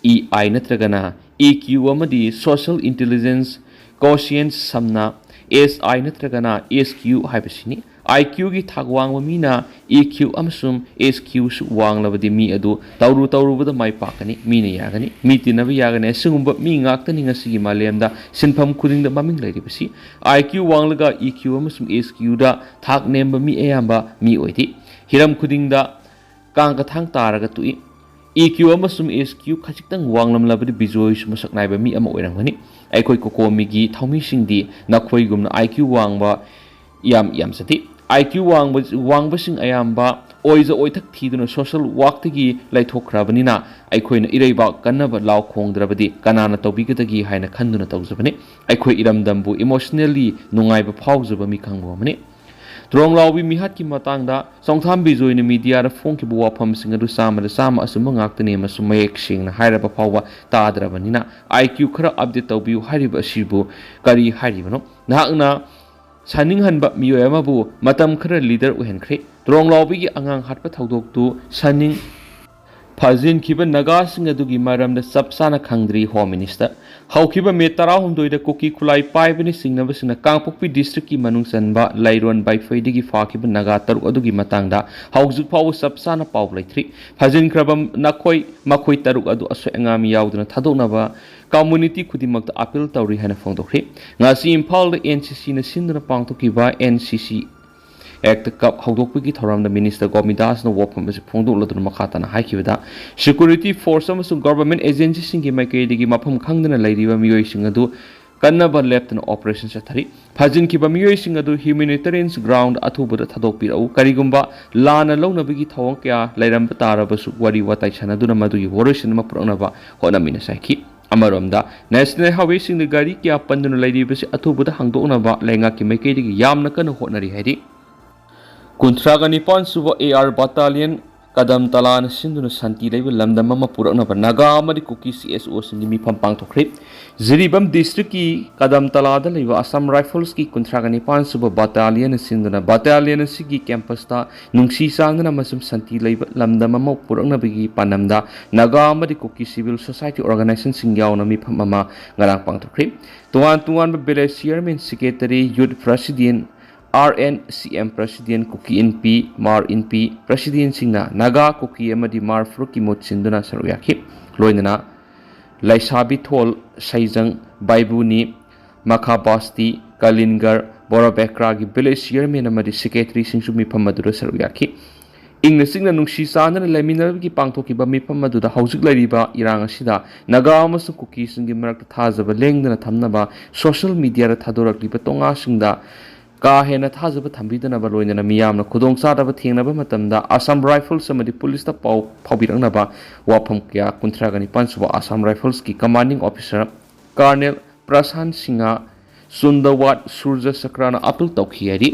E I ꯅꯠꯇ꯭ꯔꯒꯅ E Q ꯑꯃꯗꯤ social intelligence quotient ꯁꯝꯅ S I ꯅꯠꯇ꯭ꯔꯒꯅ S Q ꯍꯥꯏꯕꯁꯤꯅꯤ꯫ ꯑꯥꯏ ꯀ꯭ꯌꯨꯒꯤ ꯊꯥꯛ ꯋꯥꯡꯕ ꯃꯤꯅ ꯏ ꯀ꯭ꯌꯨ ꯑꯃꯁꯨꯡ ꯑꯦꯁ ꯀ꯭ꯌꯨꯁꯨ ꯋꯥꯡꯂꯕꯗꯤ ꯃꯤ ꯑꯗꯨ ꯇꯧꯔꯨ ꯇꯧꯔꯨꯕꯗ ꯃꯥꯏ ꯄꯥꯛꯀꯅꯤ, ꯃꯤꯅ ꯌꯥꯒꯅꯤ, ꯃꯤ ꯇꯤꯟꯅꯕ ꯌꯥꯒꯅꯤ꯫ ꯑꯁꯤꯒꯨꯝꯕ ꯃꯤ ꯉꯥꯛꯇꯅꯤ ꯉꯁꯤꯒꯤ ꯃꯥꯂꯦꯝꯗ ꯁꯤꯟꯐꯝ ꯈꯨꯗꯤꯡꯗ ꯃꯃꯤꯡ ꯂꯩꯔꯤꯕꯁꯤ꯫ ꯑꯥꯏ ꯀ꯭ꯌꯨ ꯋꯥꯡꯂꯒ ꯏ ꯀ꯭ꯌꯨ ꯑꯃꯁꯨꯡ ꯑꯦꯁ ꯀ꯭ꯌꯨꯗ ꯊꯥꯛ ꯅꯦꯝꯕ ꯃꯤ ꯑꯌꯥꯝꯕ ꯃꯤ ꯑꯣꯏꯗꯦ꯫ ꯍꯤꯔꯝ ꯈꯨꯗꯤꯡꯗ ꯀꯥꯡ ꯀꯊꯥꯡ ꯇꯥꯔꯒ ꯇꯣꯛꯏ꯫ ꯏ ꯀ꯭ꯌꯨ ꯑꯃꯁꯨꯡ ꯑꯦꯁ ꯀ꯭ꯌꯨ ꯈꯖꯤꯛꯇꯪ ꯋꯥꯡꯂꯝꯂꯕꯗꯤ ꯕꯤꯖꯣꯏꯁꯨ ꯃꯁꯛ ꯅꯥꯏꯕ ꯃꯤ ꯑꯃ ꯑꯣꯏꯔꯝꯒꯅꯤ꯫ ꯑꯩꯈꯣꯏ ꯀꯣꯀꯣꯃꯤꯒꯤ ꯊꯧꯃꯤꯁꯤꯡꯗꯤ ꯅꯈꯣꯏꯒꯨꯝꯅ ꯑꯥꯏ ꯀ꯭ꯌꯨ ꯋꯥꯡꯕ ꯌꯥꯝ ꯌꯥꯝꯖꯗꯦ꯫ ꯑꯥꯏ ꯀ꯭ꯌꯨ ꯋꯥꯡꯕ, ꯋꯥꯡꯕꯁꯤꯡ ꯑꯌꯥꯝꯕ ꯑꯣꯏꯖ ꯑꯣꯏꯊꯛ ꯊꯤꯗꯨꯅ social workꯇꯒꯤ ꯂꯩꯊꯣꯛꯈ꯭ꯔꯕꯅꯤꯅ ꯑꯩꯈꯣꯏꯅ ꯏꯔꯩꯕꯥꯛ ꯀꯟꯅꯕ ꯂꯥꯎ ꯈꯣꯡꯗ꯭ꯔꯕꯗꯤ ꯀꯅꯥꯅ ꯇꯧꯕꯤꯒꯗꯒꯦ ꯍꯥꯏꯅ ꯈꯟꯗꯨꯅ ꯇꯧꯖꯕꯅꯤ꯫ ꯑꯩꯈꯣꯏ ꯏꯔꯝꯗꯝꯕꯨ emotionally ꯅꯨꯡꯉꯥꯏꯕ ꯐꯥꯎꯖꯕ ꯃꯤ ꯀꯥꯡꯕꯨ ꯑꯃꯅꯤ꯫ ꯇ꯭ꯔꯣꯡꯂꯥꯎꯕꯤ ꯃꯤꯍꯥꯠꯀꯤ ꯃꯇꯥꯡꯗ ꯆꯣꯡꯊꯥꯝ ꯕꯤꯖꯣꯏꯅ ꯃꯤꯗꯤꯌꯥꯗ ꯐꯣꯡꯈꯤꯕ ꯋꯥꯐꯝꯁꯤꯡ ꯑꯗꯨ ꯆꯥꯝꯃꯗ ꯆꯥꯝꯃ ꯑꯆꯨꯝꯕ ꯉꯥꯛꯇꯅꯤ ꯑꯃꯁꯨꯡ ꯃꯌꯦꯛ ꯁꯦꯡꯅ ꯍꯥꯏꯔꯕ ꯐꯥꯎꯕ ꯇꯥꯗ꯭ꯔꯕꯅꯤꯅ, ꯑꯥꯏ ꯀ꯭ꯌꯨ ꯈꯔ ꯑꯞꯗꯦꯠ ꯇꯧꯕꯤꯌꯨ ꯍꯥꯏꯔꯤꯕ ꯑꯁꯤꯕꯨ ꯀꯔꯤ ꯍꯥꯏꯔꯤꯕꯅꯣ? ꯅꯍꯥꯛꯅ ꯁꯥꯅꯤꯡꯍꯟꯕ ꯃꯤꯑꯣꯏ ꯑꯃꯕꯨ ꯃꯇꯝ ꯈꯔ ꯂꯤꯗꯔ ꯑꯣꯏꯍꯟꯈ꯭ꯔꯦ꯫ ꯇ꯭ꯔꯣꯡꯂꯥꯎꯕꯤꯒꯤ ꯑꯉꯥꯡ ꯍꯥꯠꯄ ꯊꯧꯗꯣꯛꯇꯨ ꯁꯥꯅꯤꯡ ꯐꯥꯖꯤꯟꯈꯤꯕ ꯅꯥꯒꯥꯁꯤꯡ ꯑꯗꯨꯒꯤ ꯃꯔꯝꯗ ꯆꯞ ꯆꯥꯅ ꯈꯪꯗ꯭ꯔꯤ, ꯍꯣꯝ ꯃꯤꯅꯤꯁꯇꯔ꯫ ꯍꯧꯈꯤꯕ ꯃꯦ ꯇꯔꯥꯍꯨꯝꯗꯣꯏꯗ ꯀꯨꯀꯤ ꯈꯨꯠꯂꯥꯏ ꯄꯥꯏꯕꯅ ꯆꯤꯡꯅꯕꯁꯤꯡꯅ ꯀꯥꯡꯄꯣꯛꯄꯤ ꯗꯤꯁꯇ꯭ꯔꯤꯛꯀꯤ ꯃꯅꯨꯡ ꯆꯟꯕ ꯂꯩꯔꯣꯟ ꯕꯥꯏꯐꯩꯗꯒꯤ ꯐꯥꯈꯤꯕ ꯅꯥꯒꯥ ꯇꯔꯨꯛ ꯑꯗꯨꯒꯤ ꯃꯇꯥꯡꯗ ꯍꯧꯖꯤꯛ ꯐꯥꯎꯕ ꯆꯞ ꯆꯥꯅ ꯄꯥꯎ ꯂꯩꯇ꯭ꯔꯤ꯫ ꯐꯥꯖꯤꯟꯈ꯭ꯔꯕ ꯅꯈꯣꯏ, ꯃꯈꯣꯏ ꯇꯔꯨꯛ ꯑꯗꯨ ꯑꯁꯣꯏ ꯑꯉꯥꯝ ꯌꯥꯎꯗꯅ ꯊꯥꯗꯣꯛꯅꯕ ꯀꯝꯃꯨꯅꯤꯇꯤ ꯈꯨꯗꯤꯡꯃꯛꯇ ꯑꯄꯤꯜ ꯇꯧꯔꯤ ꯍꯥꯏꯅ ꯐꯣꯡꯗꯣꯛꯈ꯭ꯔꯤ꯫ ꯉꯁꯤ ꯏꯝꯐꯥꯜꯗ ꯑꯦꯟ ꯁꯤ ꯁꯤꯅ ꯁꯤꯟꯗꯨꯅ ꯄꯥꯡꯊꯣꯛꯈꯤꯕ ꯑꯦꯟ ꯁꯤ ꯁꯤ ꯑꯦꯛꯇ ꯀꯞ ꯍꯧꯗꯣꯛꯄꯒꯤ ꯊꯧꯔꯝꯗ ꯃꯤꯅꯤꯁꯇꯔ ꯒꯣꯃꯤꯗꯥꯁꯅ ꯋꯥꯐꯝ ꯑꯁꯤ ꯐꯣꯡꯗꯣꯛꯂꯗꯨꯅ ꯃꯈꯥ ꯇꯥꯅ ꯍꯥꯏꯈꯤꯕꯗ, ꯁꯦꯀ꯭ꯌꯨꯔꯤꯇꯤ ꯐꯣꯔꯁ ꯑꯃꯁꯨꯡ ꯒꯚꯔꯟꯃꯦꯟꯠ ꯑꯦꯖꯦꯟꯁꯤꯁꯤꯡꯒꯤ ꯃꯥꯏꯀꯩꯗꯒꯤ ꯃꯐꯝ ꯈꯪꯗꯅ ꯂꯩꯔꯤꯕ ꯃꯤꯑꯣꯏꯁꯤꯡ ꯑꯗꯨ ꯀꯟꯅꯕ ꯂꯦꯞꯇꯅ ꯑꯣꯄꯔꯦꯁꯟ ꯆꯠꯊꯔꯤ꯫ ꯐꯥꯖꯤꯟꯈꯤꯕ ꯃꯤꯑꯣꯏꯁꯤꯡ ꯑꯗꯨ ꯍ꯭ꯌꯨꯃꯦꯅꯤꯇꯦꯔꯤꯌꯟꯁ ꯒ꯭ꯔꯥꯎꯟꯗ ꯑꯊꯨꯕꯗ ꯊꯥꯗꯣꯛꯄꯤꯔꯛꯎ, ꯀꯔꯤꯒꯨꯝꯕ ꯂꯥꯟꯅ ꯂꯧꯅꯕꯒꯤ ꯊꯧꯑꯣꯡ ꯀꯌꯥ ꯂꯩꯔꯝꯕ ꯇꯥꯔꯕꯁꯨ ꯋꯥꯔꯤ ꯋꯥꯇꯥꯏ ꯁꯥꯟꯅꯗꯨꯅ ꯃꯗꯨꯒꯤ ꯋꯥꯔꯣꯏꯁꯤꯟ ꯑꯃ ꯄꯨꯔꯛꯅꯕ ꯍꯣꯠꯅꯃꯤꯟꯅꯁꯤ ꯍꯥꯏꯈꯤ꯫ ꯑꯃꯔꯣꯝꯗ, ꯅꯦꯁꯅꯦꯜ ꯍꯥꯏꯋꯦꯁꯤꯡꯗ ꯒꯥꯔꯤ ꯀꯌꯥ ꯄꯟꯗꯨꯅ ꯂꯩꯔꯤꯕꯁꯤ ꯑꯊꯨꯕꯗ ꯍꯥꯡꯗꯣꯛꯅꯕ ꯂꯩꯉꯥꯛꯀꯤ ꯃꯥꯏꯀꯩꯗꯒꯤ ꯌꯥꯝꯅ ꯀꯟꯅ ꯍꯣꯠꯅꯔꯤ ꯍꯥꯏꯔꯤ꯫ ꯀꯨꯟꯊ꯭ꯔꯥꯒ ꯅꯤꯄꯥꯟ ꯁꯨꯕ ꯑꯦ ꯑꯥꯔ ꯕꯠꯇꯥꯂꯤꯌꯟ ꯀꯗꯝ ꯇꯂꯥꯅ ꯁꯤꯟꯗꯨꯅ ꯁꯥꯟꯇꯤ ꯂꯩꯕ ꯂꯝꯗꯝ ꯑꯃ ꯄꯨꯔꯛꯅꯕ ꯅꯥꯒꯥ ꯑꯃꯗꯤ ꯀꯨꯀꯤ ꯁꯤ ꯑꯦꯁ ꯑꯣꯁꯤꯡꯒꯤ ꯃꯤꯐꯝ ꯄꯥꯡꯊꯣꯛꯈ꯭ꯔꯦ꯫ ꯖꯤꯔꯤꯕꯥꯝ ꯗꯤꯁꯇ꯭ꯔꯤꯛꯀꯤ ꯀꯗꯝ ꯇꯂꯥꯗ ꯂꯩꯕ ꯑꯁꯥꯝ ꯔꯥꯏꯐꯜꯁꯀꯤ ꯀꯨꯟꯊ꯭ꯔꯥꯒ ꯅꯤꯄꯥꯟ ꯁꯨꯕ ꯕꯠꯇꯥꯂꯤꯌꯟꯅ ꯁꯤꯟꯗꯨꯅ ꯕꯠꯇꯥꯂꯤꯌꯟ ꯑꯁꯤꯒꯤ ꯀꯦꯝꯄꯁꯇ ꯅꯨꯡꯁꯤ ꯆꯥꯟꯅꯅ ꯑꯃꯁꯨꯡ ꯁꯥꯟꯇꯤ ꯂꯩꯕ ꯂꯝꯗꯝ ꯑꯃ ꯄꯨꯔꯛꯅꯕꯒꯤ ꯄꯥꯟꯗꯝꯗ ꯅꯥꯒꯥ ꯑꯃꯗꯤ ꯀꯨꯀꯤ ꯁꯤꯚꯤꯜ ꯁꯣꯁꯥꯏꯇꯤ ꯑꯣꯔꯒꯅꯥꯏꯖꯦꯁꯟꯁꯤꯡ ꯌꯥꯎꯅ ꯃꯤꯐꯝ ꯑꯃ ꯉꯔꯥꯡ ꯄꯥꯡꯊꯣꯛꯈ꯭ꯔꯦ꯫ ꯇꯣꯉꯥꯟ ꯇꯣꯉꯥꯟꯕ village chairman, secretary, youth president, R N C M president, Kuki Inpi, Mar Inpi, ꯄ꯭ꯔꯁꯤꯗꯦꯟꯁꯤꯡꯅ ꯅꯥꯒꯥ, ꯀꯨꯀꯤ ꯑꯃꯗꯤ ꯃꯥꯔ ꯐꯨꯔꯨꯞꯀꯤ ꯃꯍꯨꯠ ꯁꯤꯟꯗꯨꯅ ꯁꯔꯨꯛ ꯌꯥꯈꯤ꯫ ꯂꯣꯏꯅꯅ ꯂꯩꯁꯥꯕꯤꯊꯣꯜ ꯁꯩꯖꯪ, ꯕꯥꯏꯕꯨꯅꯤ, ꯃꯈꯥꯕꯥꯁꯇꯤ, ꯀꯂꯤꯟꯒꯔ, ꯕꯣꯔꯣꯕꯦꯀ꯭ꯔꯥꯒꯤ ꯚꯤꯂꯦꯖ ꯆꯤꯌꯔꯃꯦꯟ ꯑꯃꯗꯤ ꯁꯦꯀ꯭ꯔꯦꯇꯔꯤꯁꯤꯡꯁꯨ ꯃꯤꯐꯝ ꯑꯗꯨꯗ ꯁꯔꯨꯛ ꯌꯥꯈꯤ꯫ ꯏꯪꯅ ꯆꯤꯛꯅ ꯅꯨꯡꯁꯤ ꯆꯥꯟꯅꯅ ꯂꯩꯃꯤꯟꯅꯕꯒꯤ ꯄꯥꯡꯊꯣꯛꯈꯤꯕ ꯃꯤꯐꯝ ꯑꯗꯨꯗ ꯍꯧꯖꯤꯛ ꯂꯩꯔꯤꯕ ꯏꯔꯥꯡ ꯑꯁꯤꯗ ꯅꯥꯒꯥ ꯑꯃꯁꯨꯡ ꯀꯨꯀꯤꯁꯤꯡꯒꯤ ꯃꯔꯛꯇ ꯊꯥꯖꯕ ꯂꯦꯡꯗꯅ ꯊꯝꯅꯕ ꯁꯣꯁꯤꯌꯦꯜ ꯃꯤꯗꯤꯌꯥꯗ ꯊꯥꯗꯣꯔꯛꯂꯤꯕ ꯇꯣꯉꯥꯁꯤꯡꯗ ꯀꯥ ꯍꯦꯟꯅ ꯊꯥꯖꯕ ꯊꯝꯕꯤꯗꯅꯕ, ꯂꯣꯏꯅꯅ ꯃꯤꯌꯥꯝꯅ ꯈꯨꯗꯣꯡꯆꯥꯗꯕ ꯊꯦꯡꯅꯕ ꯃꯇꯝꯗ ꯑꯁꯥꯝ ꯔꯥꯏꯐꯜꯁ ꯑꯃꯗꯤ ꯄꯨꯂꯤꯁꯇ ꯄꯥꯎ ꯐꯥꯎꯕꯤꯔꯛꯅꯕ ꯋꯥꯐꯝ ꯀꯌꯥ ꯀꯨꯟꯊ꯭ꯔꯥꯒ ꯅꯤꯄꯥꯟ ꯁꯨꯕ ꯑꯁꯥꯝ ꯔꯥꯏꯐꯜꯁꯀꯤ commanding officer colonel Prashant Singh Sundawat Suraj ꯆꯀ꯭ꯔꯅ ꯑꯥꯄꯤꯜ ꯇꯧꯈꯤ ꯍꯥꯏꯔꯤ꯫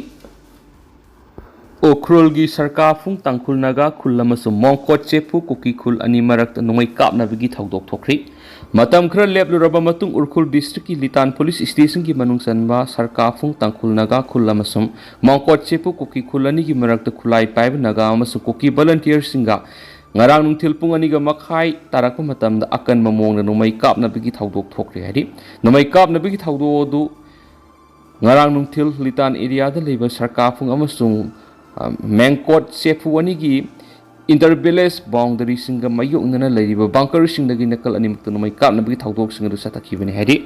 ꯎꯈ꯭ꯔꯨꯜꯒꯤ ꯁꯔꯀꯥꯐꯨꯡ ꯇꯥꯡꯈꯨꯜ ꯅꯥꯒꯥ ꯈꯨꯜ ꯑꯃꯁꯨꯡ ꯃꯣꯡꯀꯣꯠ ꯆꯦꯐꯨ ꯀꯨꯀꯤ ꯈꯨꯜ ꯑꯅꯤ ꯃꯔꯛꯇ ꯅꯣꯡꯃꯩ ꯀꯥꯞꯅꯕꯒꯤ ꯊꯧꯗꯣꯛ ꯊꯣꯛꯈ꯭ꯔꯤ꯫ ꯃꯇꯝ ꯈꯔ ꯂꯦꯞꯂꯨꯔꯕ ꯃꯇꯨꯡ ꯎꯈ꯭ꯔꯨꯜ ꯗꯤꯁꯇ꯭ꯔꯤꯛꯀꯤ ꯂꯤꯇꯥꯟ ꯄꯨꯂꯤꯁ ꯁ꯭ꯇꯦꯁꯟꯒꯤ ꯃꯅꯨꯡ ꯆꯟꯕ ꯁꯔꯀꯥꯐꯨꯡ ꯇꯥꯡꯈꯨꯜ ꯅꯥꯒꯥ ꯈꯨꯜ ꯑꯃꯁꯨꯡ ꯃꯣꯡꯀꯣꯠ ꯆꯦꯐꯨ ꯀꯨꯀꯤ ꯈꯨꯜ ꯑꯅꯤꯒꯤ ꯃꯔꯛꯇ ꯈꯨꯠꯂꯥꯏ ꯄꯥꯏꯕ ꯅꯥꯒꯥ ꯑꯃꯁꯨꯡ ꯀꯨꯀꯤ ꯚꯣꯂꯨꯟꯇꯤꯌꯔꯁꯤꯡꯒ ꯉꯔꯥꯡ ꯅꯨꯡꯊꯤꯜ ꯄꯨꯡ ꯑꯅꯤꯒ ꯃꯈꯥꯏ ꯇꯥꯔꯛꯄ ꯃꯇꯝꯗ ꯑꯀꯟꯕ ꯃꯑꯣꯡꯗ ꯅꯣꯡꯃꯩ ꯀꯥꯞꯅꯕꯒꯤ ꯊꯧꯗꯣꯛ ꯊꯣꯛꯈ꯭ꯔꯦ ꯍꯥꯏꯔꯤ꯫ ꯅꯣꯡꯃꯩ ꯀꯥꯞꯅꯕꯒꯤ ꯊꯧꯗꯣꯛ ꯑꯗꯨ ꯉꯔꯥꯡ ꯅꯨꯡꯊꯤꯜ ꯂꯤꯇꯥꯟ ꯑꯦꯔꯤꯌꯥꯗ ꯂꯩꯕ ꯁꯔꯀꯥꯐꯨꯡ ꯑꯃꯁꯨꯡ, ꯑ, ꯃꯦꯡꯀꯣꯠ ꯆꯦꯐꯨ ꯑꯅꯤꯒꯤ ꯏꯟꯇꯔ ꯚꯤꯂꯦꯖ ꯕꯥꯎꯟꯗꯔꯤꯁꯤꯡꯒ ꯃꯥꯌꯣꯛꯅꯅ ꯂꯩꯔꯤꯕ ꯕꯪꯀꯔꯁꯤꯡꯗꯒꯤ ꯅꯥꯀꯜ ꯑꯅꯤꯃꯛꯇ ꯅꯣꯡꯃꯩ ꯀꯥꯞꯅꯕꯒꯤ ꯊꯧꯗꯣꯛꯁꯤꯡ ꯑꯗꯨ ꯆꯠꯊꯈꯤꯕꯅꯤ ꯍꯥꯏꯔꯤ꯫